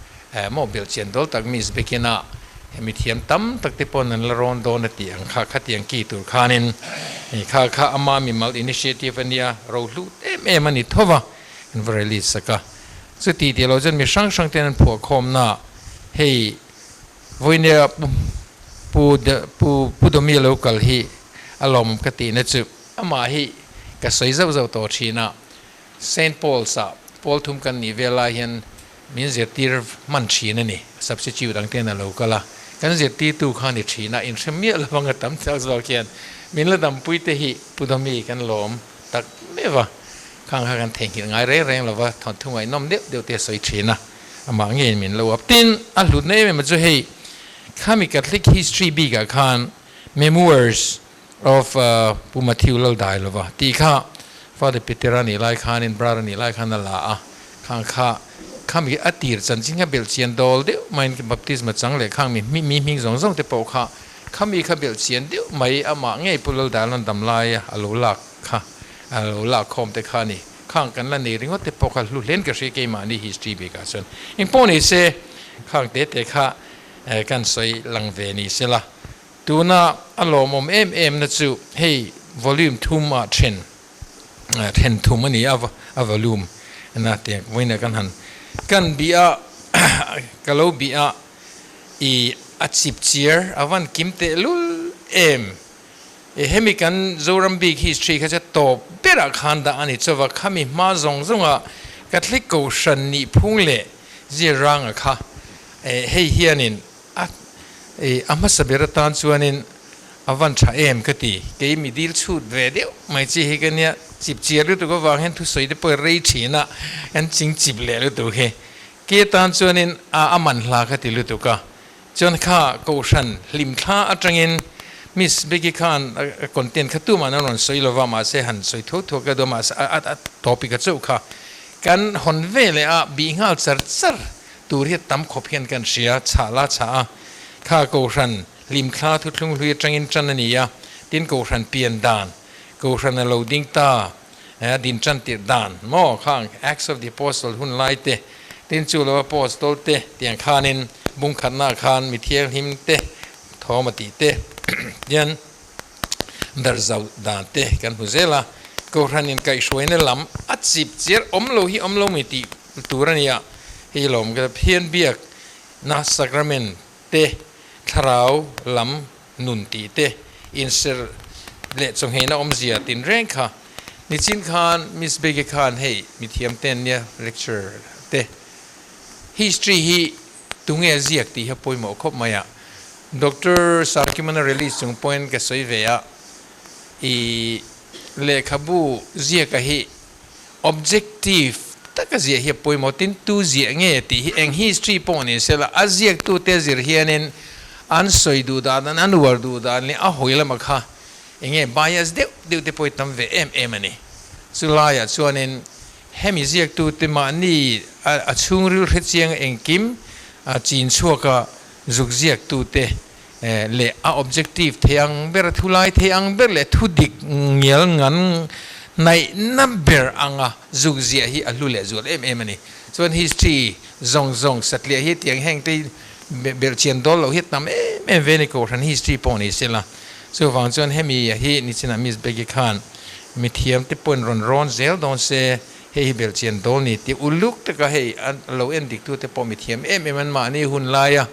maw belhchian dawl tak Miss Bekina hemi thiam tam tak te pawn an la rawn dawn a tih ang kha khatiang ki tur khanin kha kha ama mimal initiative a nia rohlut em em a ni tho va an va release sak a chuti tih loh chuan mi hrang hrang ten an phuahkhawmna hei vawinia pu pu pu Domi lo kal hi a lawmawm ka tihna chu amah hi ka sawi zauh zauh tawh thin a Saint Paul's ah pawl thum kan nih vel lai hian min zirtir hman thin a ni. Substitute ang ten a lo kal a, kan zirtirtu kha a ni thin a, inhre miah lo anga tam tak zawk hian min la dampui te hi Pu Dawmi kan lawm tak meuh a, khang kha kan theihnghilh ngai reng reng lo va, thawnthu ngaihnawm deuh deuh te a sawi thin a, amah ngeiin min lo up. Tin, a hlutna em em a chu hei khami Catholic history bikah khan Memoirs of Pu Matthew Laldai lova tih kha Father Peter-a nih lai khanin brother nih lai khan a la a, khang kha khami a tir chanchin kha belhchian dawl deuh maiin baptisma chang leh khang mi mi hming zawng zawng te pawh kha Khami kha belh chian deuh mai amah ngei Pu Laldala'n damlaia a lo lak kha a lo lak khawm te kha a ni. Khang kan la nei ringawt te pawh kha hlu hlen ka hria keimahni history bikah chuan. Engpawh ni se khang te te kha kan sawi lang ve ni sela. Tuna a lawmawm em em na chu hei volume thum ah then then thum a ni a a volume na tiang vawiin kan han kan bih a ka lo bih a i a chip chiar a van kim teh lul em e hemi kan Zoram bik history kha chu tawp berah khan dah a ni chauva khami hma zawng zawnga Catholic Kohhran nih phung leh zir ranga kha hei hianin A a hmasa ber atan chuanin a van tha em ka ti. Kei mi dil chhut ve deuh mai chi hi ka nia, chip chiar lutuk avang hian thusawi te pawh rei thin a, an ching chip leh lutuk hi. Kei atan chuanin a a man hla ka ti lutuk a. Chuan kha Kohhran hlimthla atangin Miss Becky khan a content kha tumah an rawn sawi lova, mahse han sawi thuak thuak ka duh a, mahse a topic a chauh kha kan hawn ve leh a, bih nghal char char. Tur hi tam khawp hian kan hria, chhah la chhah a, kha Kohhran hlimthla thuthlung hlui atangin tan a ni a, tin Kohhran pian dan, Kohhran a lo ding ta, a din tan tirh dan maw khang Acts of the Apostle hun lai te, tin chu lo Apostol te tiang khanin bungkhatnaah khan mi thianghlim te thawm a tih te hian darh zauh dan te kan hmu zel a, Kohhran inkaihhruaina lam a chip chiar awm lo hi awm lo mi tih tur a ni a, hei lawm ka Pathian biak na sacrament te, thlarau lam nun tih te, inserh leh chawngheina awmzia tinreng kha nichin khan Miss Bege khan hei mithiam te an nia lecture te history hi tunge a ziak tih hi a pawimawh khawp mai a, Doctor Sarkimana release chung pawhin ka sawi ve a, i lehkhabu ziaka hi Objective taka ziah hi a pawimawh tin tu ziah nge tih hi eng history pawh ni sela a ziaktute zir hianin an sawi duh dan an uar duh dan leh a hawi lama kha eng nge bias deuh deuh te pawh hi tam ve em em a ni. Chu laiah chuanin hemi ziaktute mahni a chhungril hrechiang engkim a chin chhuaka zuk ziaktute leh a objective thei ang ber, a thu lai thei ang ber leh thu dik ngial ngan hnaihna ber anga zuk ziah hi a hlu leh zual em em a ni. Chuan history zawng zawng satliah hi tiang heng te belhchian dawl loh hi a tam em em ve a ni, Kohhran history pawh ni sela. Chuvang chuan hemi hi nichinah Miss Becky khan mithiam te pawhin rawn rawn zel dawn se, hei hi belhchian dawl ni tih uluk taka hei a lo en dik tute pawh mithiam em em an mahni hun laia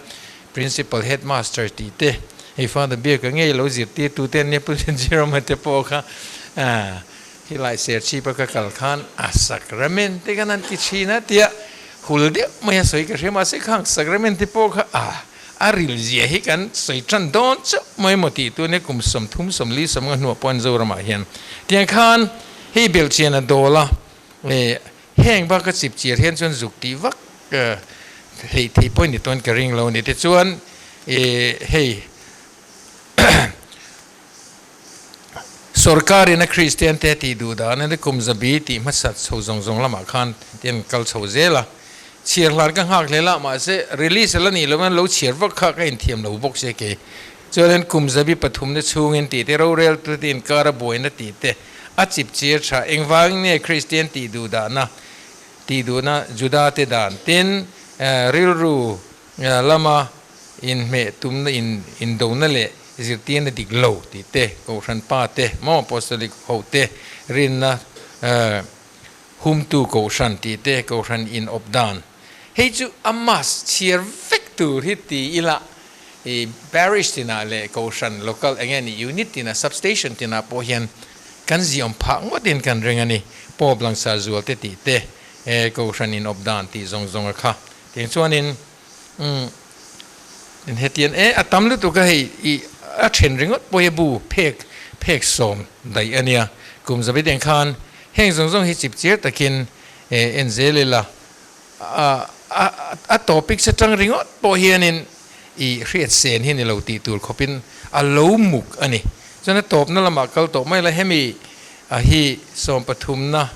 Principal, Headmaster tih te, hei Father Biaka ngei lo zirtirtu te an nia Pu Jerome te pawh kha khilai Serchhip a ka kal khan a sacrament te khan an ti thin a tia hul deuh mai a sawi ka hria mahse khang sacrament te pawh kha a a ril zia hi kan sawi tan dawn chauh mai maw tih tun e kum 30 40 sawmnga hnuah pawh an Zoramah hian tiang khan hei belhchian a dawl a Heng bak a chip chiar hian chuan zuk tih vak hleih theih pawh ni tawn ka ring lo a ni. Tichuan hei sorkarin a Kristian te tih duh dan a ni kum zabi tih hmasa chho zawng zawng lamah khan tian kal chho zel a. Chhiar hlan ka nghak hle la mahse release a la nih loh in lo chhiar vak kha ka inthiam lo bawk se kei. Chuanin kum zabi pathumna chhungin tih te rorel te inkar a buaina tih te A chip chir tha. Engvangin nge Kristian tih duh dahna, tih duhna Juda te dan tin rilru lama inhmeh tumna indona leh zirtirna dik lo tih te, Kohhran pa te, maw Apostolic ho te rinna humtu Kohhran tih te, Kohhran in awp dan. Hei chu a must chhiar vek tur hi ti ila i parish tinah leh kohhran local eng nge ni unit tinah substation tinah pawh hian kan ziawm phah ngawtin kan ring a ni. Pope langsar zual te tih te kohhran in awp dan tih zawng zawng a kha tiang chuanin umm hetiang e a tam lutuk a hei i a then ringawt pawh hi bu phek phek sawm daih a nia kum zavit eng khan heng zawng zawng hi chip chiar takin en zel ila a topic se tang ringawt pawh hianin i hriat sen hi ni lo tih tur khawpin a lo muk a ni. Chuan a tawpna lamah kal tawh mai la, hemi a hi sawmpathumna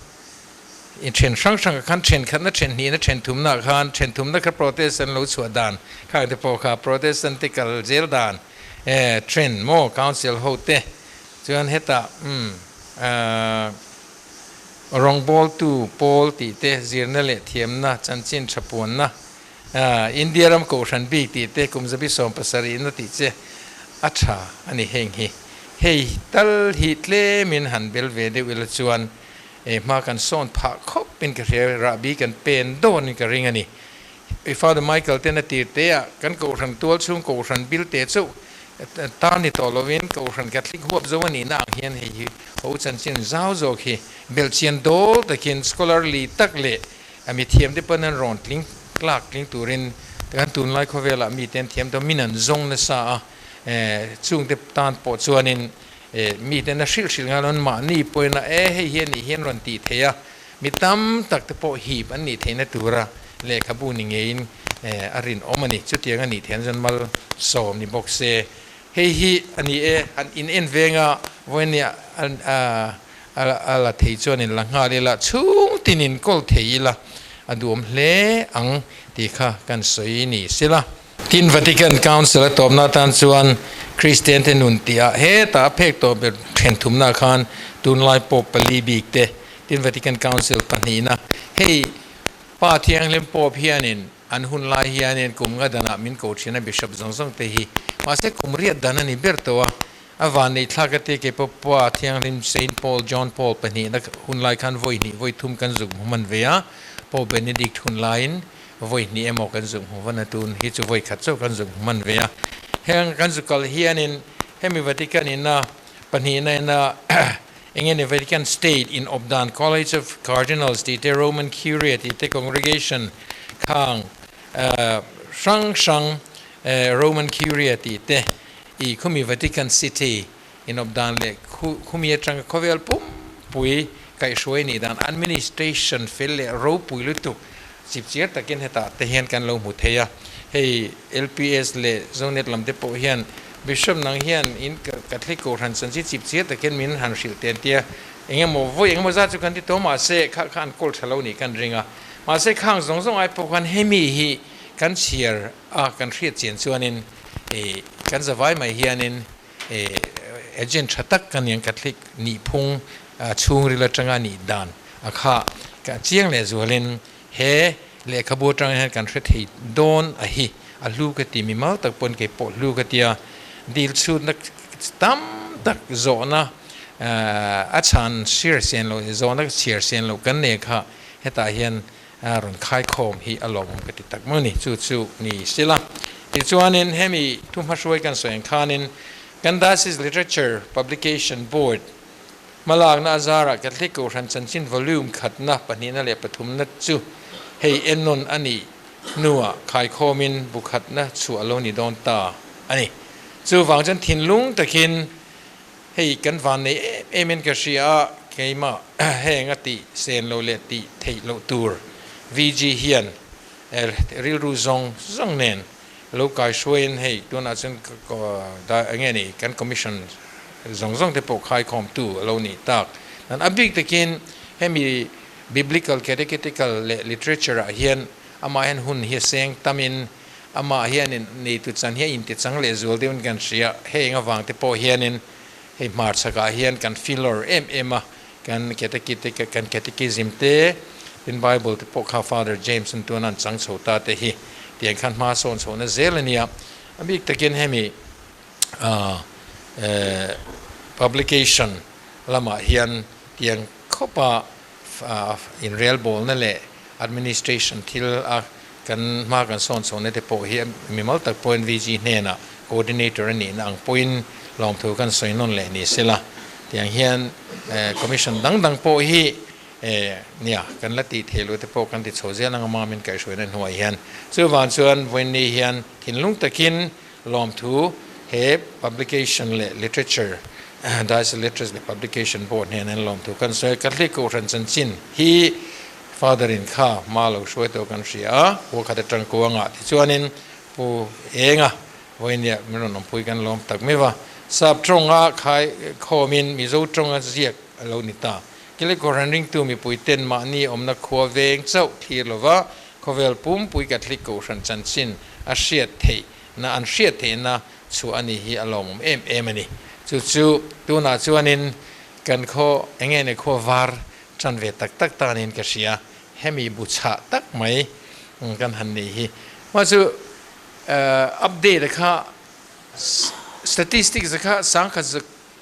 in then hrang hrangah khan thenkhatna, thenhnihna, thenthumnaah khan thenthumna kha Protestant lo chhuah dan khang te pawh kha Protestant te kal zel dan. Trend maw Council ho te chuan hetah umm rawngbawltu pawl tih te zirna leh thiamna chanchin tha puanna India ram kohhran bik tih te kum zabi 70 na tih che a tha a ni heng hi. Hei tal hi tlemin han bel ve deuh ila chuan hma kan sawn phah khawp in ka hria rahbi kan pen dawn in ka ring a ni. I Father Michael ten a tir te ah kan kohhran tual chhung kohhran bil te chauh tan ni tawh lovin kohhran Catholic huap zo a nihna ang hian hei hi ho chanchin zau zawk hi belhchian dawl takin scholarly tak leh a mithiam te pawn an rawn tling tlak tling turin kan tunlai khawvelah mite an thiam tawh min an zawng nasa a chungte tan pawh chuanin mite na hrilh hrilh ngai lo an mahni pawhin a e hei hi a nih hian rawn tih theih a Mi tam tak te pawh hip an nih theihna tura lehkhabu ni ngeiin a rinawm a ni. Chutiang a nih theihna chuan malsawm ni bawk se. Hei hi a ni e, han in en venga vawinia a la thei chuan in la nghal ila, chhung tin in kawl thei ila a duhawm hle ang tih kha kan sawi ni sela. Tin, Vatican Council a tawpna atan chuan Kristian te nun tihah hetah a phek tawh ber then thumna khan tunlai Pope pali bik te, tin Vatican Council pahnihna hei Pa Thianghlim Pope hianin an hun lai hianin kum nga danah min ko thin a Bishop zawng zawng te hi mahse kum riat dan a ni ber tawh a, a vanneih thlak a ti kei pawh Pa Thianghlim Saint Paul John Paul pahnihna hun lai khan vawi hnih vawi thum kan zuk hmu hman ve a, Pope Benedict hun laiin Vawi hnih emaw kan zuk hmu van a tun hi chu vawi khat chauh kan zuk hmu hman ve a. Heng kan zuk kal hianin hemi Vatican ina pahnihna ina eng nge Vatican State in awp dan College of Cardinals tih te Roman Curia tih te Congregation khang hrang hrang Roman Curia tih te i khumi Vatican City in awp dan leh khumi atanga khawvel pumpui kaihhruai nih dan administration fel leh ropui lutuk chipchiar takin hetah te hian kan lo hmu thei a. Hei LPS leh Zonet lam te pawh hian Bishop nang hian in Catholic Kohhran chanchin chipchiar takin min han hrilh ten tia engemaw vawi engemaw zat chu kan ti tawh mahse kha kha an kawl tha lo nih kan ring a. Mahse khang zawng zawng ai pawh khan hemi hi kan chhiar a kan hriat chian chuanin kan zavai mai hianin Agent tha tak ka niang Catholic nihphung chhungril atanga nih dan a kha ka chiang leh zualin he lehkhabu atang hian kan hre thei dawn a hi a hlu ka ti mimal tak pawn kei pawh hlu ka tia dil chhutna tam tak zawhna a chhan hriar sen loh zawhna chhiar sen loh kan nei kha hetah hian rawn khaikhawm hi a lawmawm ka ti tak maw ni, chu chu ni sila. Tichuanin hemi thu hmahruai kan sawi ang khanin kan Diocese Literature Publication Board hmalakna a zarah Catholic Kohhran Chanchin Volume khatna, pahnihna leh pathumna chu hei ennawn a nih hnuah khaikhawmin bu khatna chhuah a lo ni dawn ta a ni. Chuvang chuan thinlung takin Hei kan van nei em em in ka hria a, keimah heng a tih sen lo leh tih theih loh tur VG hian rilru zawng zawng nen lo kai hruaiin hei tunah chuan enge ni kan commission zawng zawng te pawh khaikhawmtu a lo nih tak nan a bik takin hemi biblical catechetical leh literature ah hian amah hian hun hi a seng tamin Amah hianin neitu chan hi a intichang leh zual deuhin kan hria. Heng avang te pawh hianin hei hmarchhakah hian kan filawr em em a, kan kan catechism te, tin Bible te pawh kha Father James an tuna an chang chho ta te hi tiang khan hma sawn chhohna zel a nia. A bik takin hemi publication lamah hian tiang khawpa inrelbawlna leh administration thil a kan hma kan sawn chhohna te pawh hi mimal tak pawhin VG hnenah coordinator a nihna ang pawhin lawmthu kan sawi nawn leh ni sela tiang hian commission dang dang pawh hi nia kan la tih theih loh te pawh kan ti chho zel ang a mamin kaihhruaina hnuai hian chuvang chuan vawiinni hian thinlung takin Lawmthu he publication leh literature, Diocese Literature leh Publication Board hnen an lawmthu kan sawi a, Catholic Kohhran chanchin hi Father in kha hma lo hruai tawh kan hria a, khua khat atang kuangah tichuanin Pu Enga vawinia min rawn awmpui kan lawm tak mai va, Sap tawnga khai khawmin Mizo tawnga ziak a lo ni ta. Catholic Kohhran ringtu mipui ten mahni awmna khua veng chauh thlir lova. Khawvel pumpui Catholic Kohhran chanchin a hriat theih na an hriat theihna chhuah a ni hi a lawmawm em em a ni. Chu chu tunah chuanin kan khaw enge ni khua var tan ve tak tak tanin ka hria. Hemi bu chhah tak mai kan han nih hi. Mah chu update a kha statistics a kha sangkhat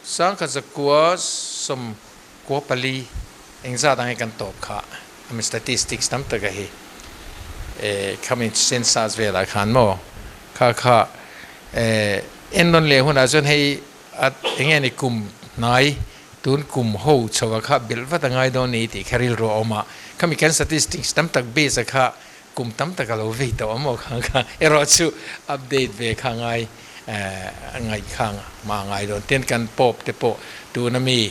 sangkhat zakua sawmkua pali engzat ang hi kan tawp kha ami statistics tam tak a hi khami census velah khan maw kha kha ennawn leh hunah chuan hei A enge ni kum hnai tun kum ho chho a kha belh vat a ngai dawn ni tih kha rilru a awm a, khami kan statistics tam tak base a kha kum tam tak a lo vei tawh a maw kha kha erawh chu update ve kha ngai ngaih kha mah a ngai dawn. Tin kan pope te pawh tuna mi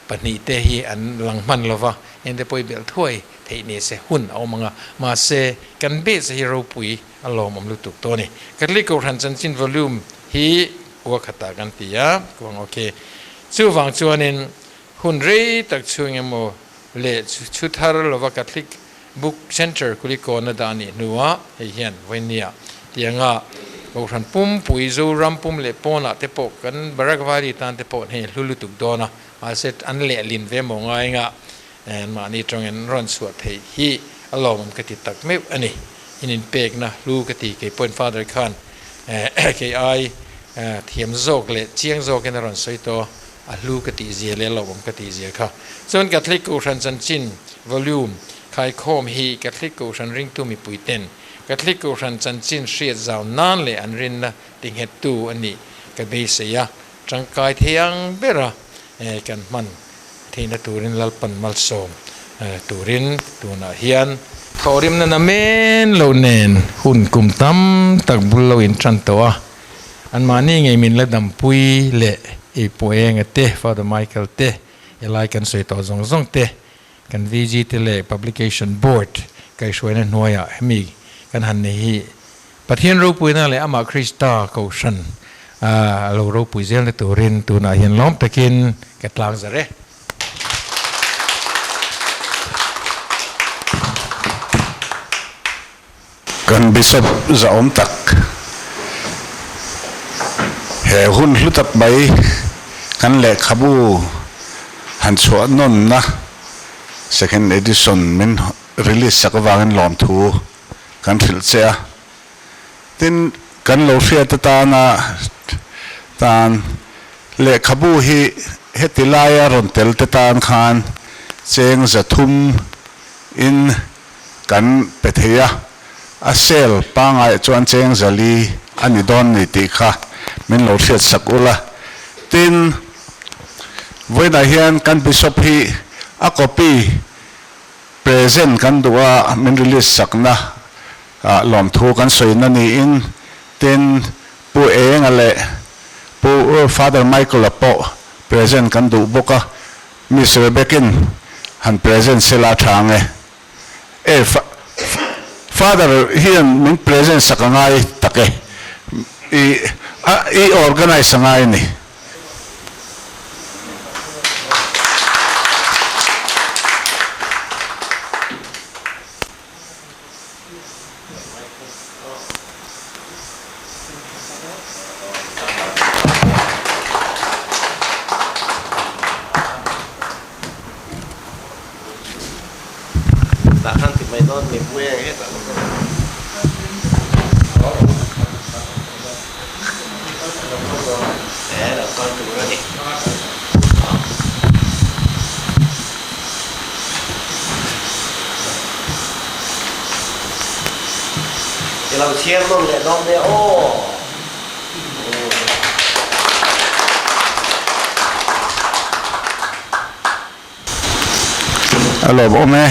pahnihte hi an lang hman lo va, eng te pawh i belh thuai theih ni se hun a awm ang a, mahse kan base hi ropui a lawmawm lutuk tawh a ni. Catholic Kohhran chanchin volume hi kua khatah kan ti a, kuang ok. Chuvang chuanin hun rei tak chhung emaw leh chhu thar lova Catholic Book Centre Kulikawn a dah nih hnuah hei hian Vawinia tianga Kohhran pumpui Zoram pum leh pawnah te pawh kan Barak Valley tan te pawh hei hlu lutuk dawn a, mahse an lehlin ve maw ngai nga mahni tawngin rawn chhuah theih hi a lawmawm ka ti tak meuh a ni. In inpekna hlu ka ti kei pawhin Father khan kei ai thiam zawk leh chiang zawkin a rawn sawi tawh a, a hlu ka tih zia leh a lawmawm ka tih zia kha. Chuan Catholic Kohhran chanchin volume khaikhawm hi Catholic Kohhran ringtu mipui ten Catholic Kohhran chanchin hriat zau nan leh an rinna tinghettu a nih ka beisei a, tangkai thei ang bera kan hman theihna turin Lalpan malsawm turin tunah hian thawhrimna namen lo nen hun kum tam tak bul lo in tan tawh a, anmahni ngei min la dampui leh ei pawh enga te, Father Michael te, helai kan sawi tawh zawng zawng te, kan VG te leh Publication Board kaihhruaina hnuaiah hemi kan han nei hi Pathian ropuina leh amah Krista Kohhran a lo ropui zelna turin tunah hian lawm takin ka tlang zar e. Kan Bishop zahawm tak he hun hlu tak mai kan lehkhabu han chhuah nawnna second edition min release sak avangin lawmthu kan hrilh che a, tin kan lo hriat atana tan lehkhabu hi heti laia rawn tel te tan khan cheng 300 in kan pe thei a, a sale pangai chuan cheng 400 a ni dawn ni tih kha min lo hriat sak ula, tin vawiinah hian kan Bishop hi a copy Present kan duh a, min release sakna ah lawmthu kan sawina niin tin Pu Enga leh Pu Father Michael-a pawh present kan duh bawk a, Miss Rebecca-in han present sela a tha ang e. E Father hian min present sak a ngai tak e, i i organise a ngai a ni. Tah khan ti mai dawn mipui ang hetah lo kal. E lo kal tur a ni. I lo chhiar nawn leh dawn nia aw. A lawmawm e.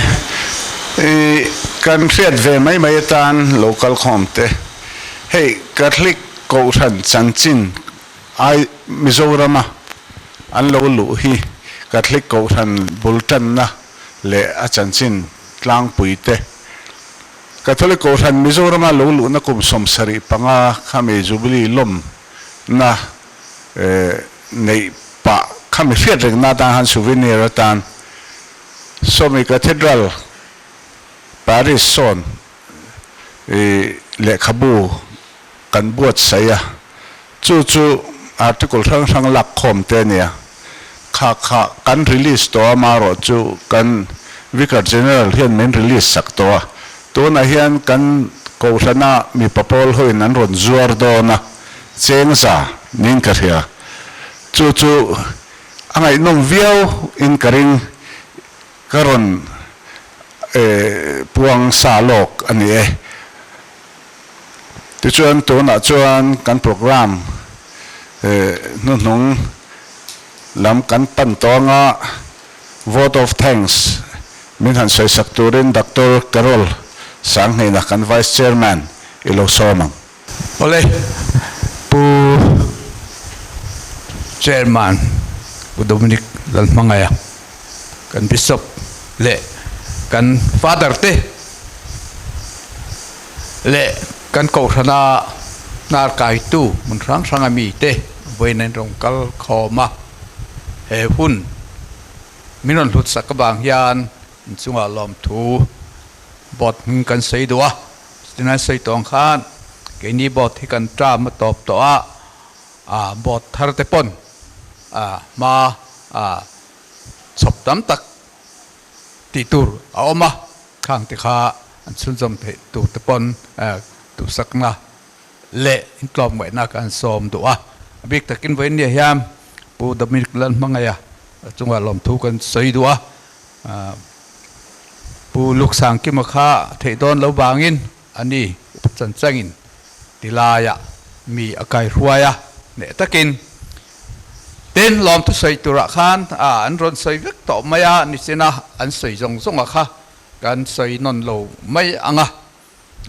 I kan hriat ve mai mai atan lo kal khawm te. Hei Catholic Kohhran chanchin ai Mizorama an lo luh hi Catholic Kohhran bul tanna leh a chanchin tlangpui te. Catholic Kohhran Mizorama lo luhna kum 75 khami Jubilee lawmna neih pah khami hriat rengna atan khan souvenir atan Sawmi Cathedral Paris sawn Lehkhabu kan buatsaih a, chu chu article hrang hrang lak khawm te a nia. Kha kha kan release tawh a, marawh chu kan Vicar General hian min release sak tawh a. Tunah hian kan Kohhrana mipa pawl hoin an rawn zuar dawn a, cheng za niin ka hria. Chu chu a ngaihnawm viau in ka ring. Ka rawn puang sa lawk a ni e. Tichuan tunah chuan kan program hnuhnung lam kan pan tawh anga vote of thanks min han sawisak turin Doctor Carol Sanghnihna kan Vice Chairman i lo sawm ang. Awle, Pu Chairman Pu Dominic Lalhmangaia, kan Bishop leh kan Father te leh kan Kohhrana hnar kaitu hmun hrang hranga mite vawiin an rawn kal khawm a, he hun min rawn hlutsak avang hian inchungah lawmthu Board hming kan sawi duh a, chutin sawi tawh ang khan keini board hi kan term a tawp tawh a, ah board thar te pawn ah hma ah chhawp tam tak tih tur a awm a, khang te kha an chhunzawm theih tur te pawn duhsakna leh intlawmngaihna kan sawm duh a, a bik takin vawiin hian Pu Dominic Lalhmangaia chungah lawmthu kan sawi duh a. Pu Luksangkima kha theih dawn lo vangin a ni upa chanchangin tilaiah mi a kaihruai a, hneh takin. Tin, lawmthu sawi turah khan an rawn sawi vek tawh mai a, nichina an sawi zawng zawnga kha kan sawi nawn lo mai ang a,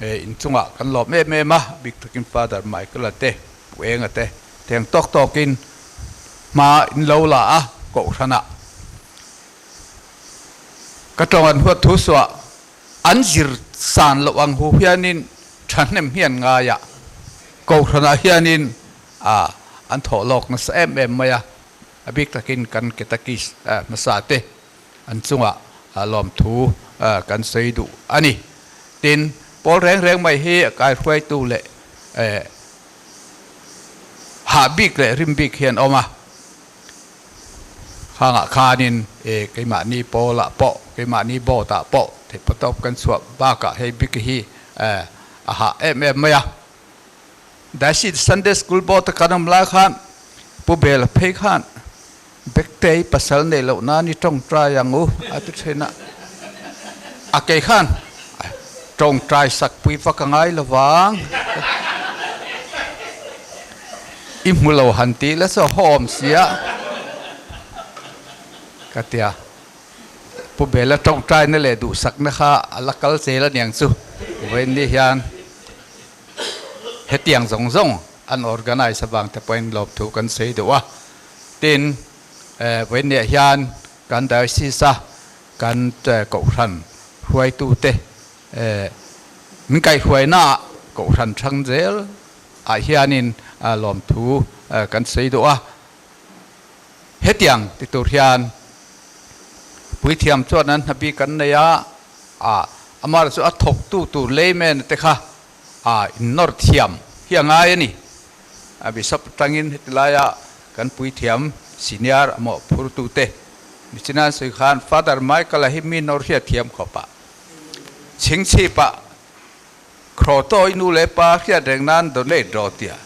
inchungah kan lawm em em a, bik takin Father Michael-a te, Pu Enga te, theng tawk tawkin hma in lo la a, Kohhranah. Ka tawng an huat thu suah an zir san loh ang hu hianin thahnem hi an ngai a, Kohhranah hianin a an thawh lawk nasa em em mai a, a bik takin kan Ketakis hmasa te an chungah lawmthu kan sawi duh a ni. Tin, pawl reng reng mai hi a kaihruaitu leh hah bik leh rim bik hi an awm a. Khangah khanin e keimahni pawlah pawh, keimahni board ah pawh theihpatawp kan chhuah bakah hei bik hi a hah em em mai a. Diocese Sunday School board a kan awm lai khan Pu Bela phei khan Bektei pasal neih loh nan i tawngtai ang u a ti thin a. A kei khan tawngtai sak pui vak a ngai lo vang. I hmu lo han tih la chu a hawm sia ka tia. Pu Bela tawngtaina leh duhsakna kha a la kal zel aniang chu. Vawiin ni hian hetiang zawng zawng an organise avang te pawhin lawmthu kan sawi duh a. Tin, vawiin niah hian kan diocese a kan kohhran hruaitute min kaihhruainaah kohhran thang zel ah hianin lawmthu kan sawi duh a. Hetiang ti tur hian puithiam chuan an hnabi kan nei a, amah chu a thawktu tur layman te kha innawr thiam hi a ngai a ni. Bishop atangin heti laia kan puithiam senior a mawhphurtute nichina an sawi khan Father Michael-a hi mi nawr hriat thiam khawp a, chhingchhipah Khrawtawi nu leh pa hriat reng nan donate rawh tia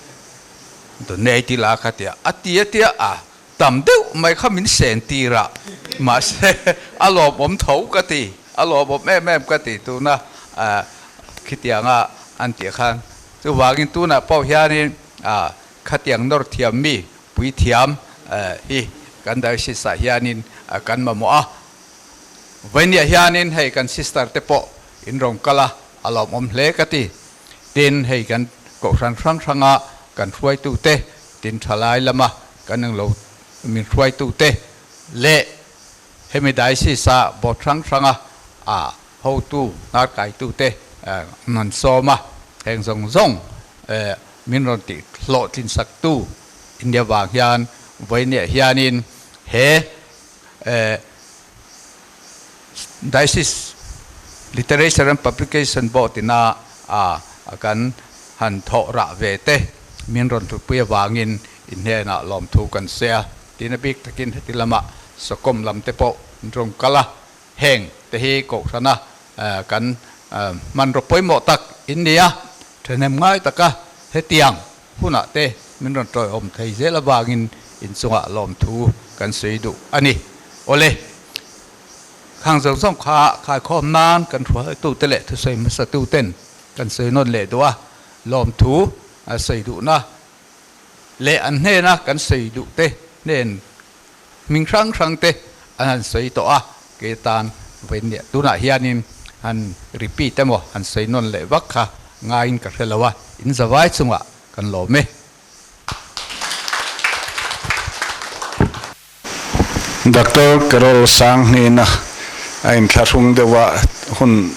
donate ila kha tia a ti a tia a tam deuh mai kha min sen tir a mahse a lawmawm tho ka ti a lawmawm em em ka ti tuna khitianga an tih khan chuvangin tunah pawh hianin khatiang nawr thiam mi puithiam hi kan diocese ah hianin kan mamawh a Vawinia hianin hei kan sister te pawh in rawn kal a, a lawmawm hle ka ti. Tin, hei kan kohhran hrang hranga kan hruaitute, tin thalai lama kan englo min hruaitute leh hemi diocese a board hrang hranga a hotu hnar kaitute an han sawm a, heng zawng zawng min rawn tih hlawhtlin saktu India vang hian Vawinia hianin he Diocese Literature and Publication Board ina A kan han thawh rah ve te min rawn hlutpui avangin i hnenah lawmthu kan sawi a, tina bik takin heti lama sawkawm lam te pawh an rawn kal a, heng te hi kohhrana kan hmanraw pawimawh tak in ni a, thahnem ngai taka hetiang hunah te min rawn tawiawm thei zel avangin inchungah lawmthu kan sawi duh a ni. Awle. Khang zawng zawng kha khaikhawm nan kan hruaitute leh thusawi hmasatuten kan sawi nawn leh duh a, lawmthu sawi duhna leh an hnena kan sawi duhte hnen hming hrang hrangte an han sawi tawh a, kei tan vawiin tunah hianin han repeat emaw han sawi nawn leh vak kha ngaiin ka hre lo a, in zavai chungah kan lawm e. Doctor Carol Sanghnina a inthlahrung deuh a, hun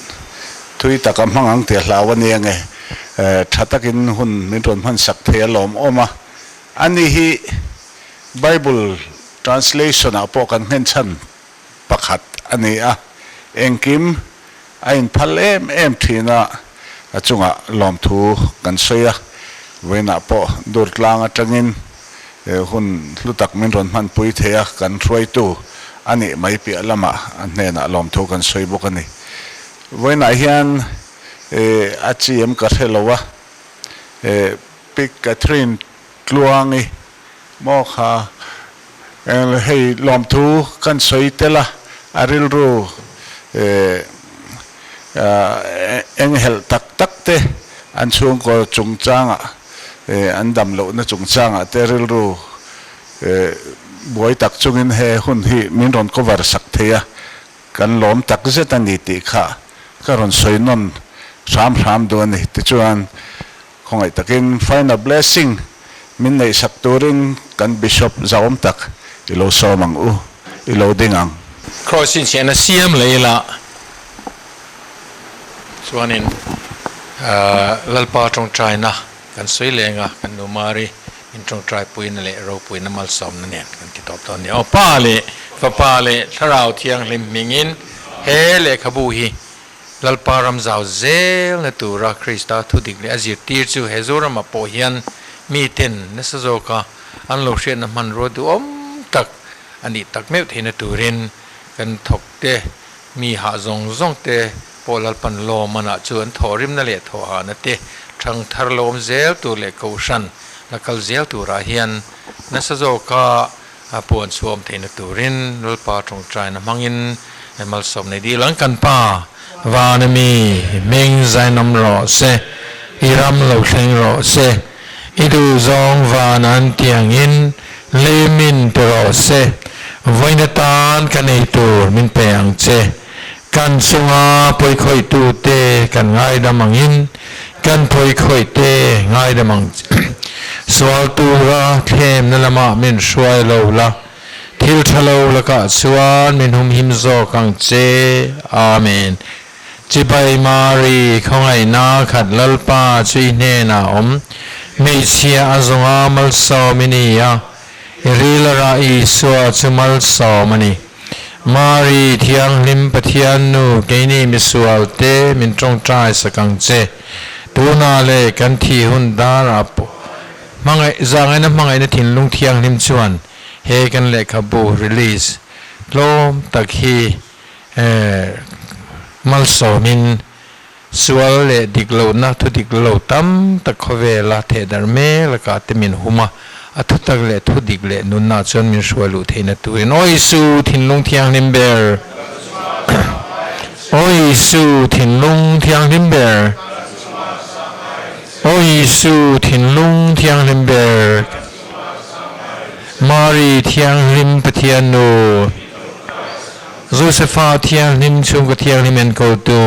thui tak a hmang ang tih a hlau a nia nge, tha takin hun min rawn hmansak thei a lawmawm a. Ani hi Bible translation ah pawh kan nghenchhan pakhat a ni a, engkim a inphal em em thin a, a chungah lawmthu kan sawi a, vawiinah pawh Durtlang atangin Hun hlu tak min rawn hmanpui thei a, kan hruaitu a nih mai piah lamah a hnenah lawmthu kan sawi bawk a ni. Vawiinah hian a chi em ka hre lo a, Pi Catherine Tluangi maw kha hei lawmthu kan sawi tel a, a rilru enghelh tak tak te an chhungkaw chungchangah an dam lohna chungchangah te rilru buai tak chungin he hun hi min rawn cover sak thei a, kan lawm tak zet a ni tih kha ka rawn sawi nawn hram hram duh a ni. Tichuan, khawngaih takin final blessing min neih sak turin kan Bishop zauhawm tak i lo sawm ang u, i lo ding ang. Cross inchhiahna siam leh ila chuanin Lalpa tawngtaina kan sawi leng a, kan nu Mari in tawngtaipuina leh ropuina malsawmna nen kan ti tawp dawn a ni. Aw Pa leh Fapa leh Thlarau Thianghlim hmingin he lehkhabu hi Lalpa ram zau zelna tura Krista thudik leh a zirtir chu he Zoramah pawh hian miten nasa zawka an lo hriatna hmanrua duhawm tak a nih tak meuh theihna turin kan thawkte mi hah zawng zawng te pawh Lalpan lawmanah chu an thawhrimna leh thawhhahna te thang thar lawm zel tur leh kohhran la kal zel turah hian nasa zawka puan chhuahawm theihna turin Lalpa tawngtaina hmangin malsawm nei dil ang. Kan Pa vana mi hming zainawm rawh se, i ram lo thleng rawh se, i duhzawng van an tiangin lei min pe rawh se, vawiin atan ka nei tur min pe ang che. Kan chunga pawikhawih-tute kan ngaidam angin kan pawikhawihte ngaidam ang che. Sual tura thlemna lamah min hruai lo la, thil tha lo lakah chuan min humhim zawk ang che. Amen. Chibai Mari, khawngaihna khat Lalpa chu i hnenah awm. Hmeichhia a zawnga malsawm i ni a, i ril a rah Isua chu malsawm a ni. Mari, Thianghlim Pathian Nu, keini misualte min tawngtai sak ang che. Tunah leh kan thi hun darah pawh hmangaih, zahngaihna hmangaihna thinlung thianghlim chuan he kan lehkhabu release tlawm tak hi malsawmin sual leh dik lohna thu dik lo tam tak khawvela thehdarh mek lakah te min hum a, a thutak leh thu dik leh nunna chuan min hruai luh theihna turin Aw Isu thinlung thianghlim ber Aw Isu thinlung thianghlim ber Aw Isu thinlung thianghlim ber Mari thianghlim Pathian nu. Josefa thianghlim chhungkaw thianghlim enkawltu,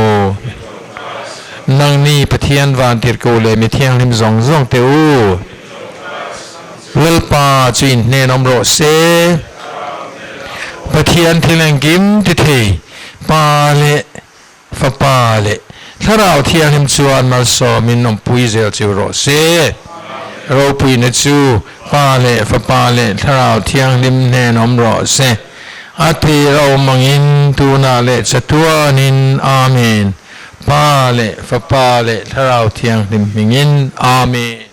nangni Pathian vantirhkoh leh mi thianghlim zawng zawng te u, Lalpa chu in hnen awm rawh se. Pathian thil engkim ti thei, Pa leh Fapa leh Thlarau Thianghlim chuan malsawmin awmpui zel chiu rawh se. Ropuina chu Pa leh Fapa leh Thlarau Thianghlim hnen awm rawh se. A tir a awm angin tunah leh chatuanin. Amen. Pa leh Fapa leh Thlarau Thianghlim hmingin, Amen.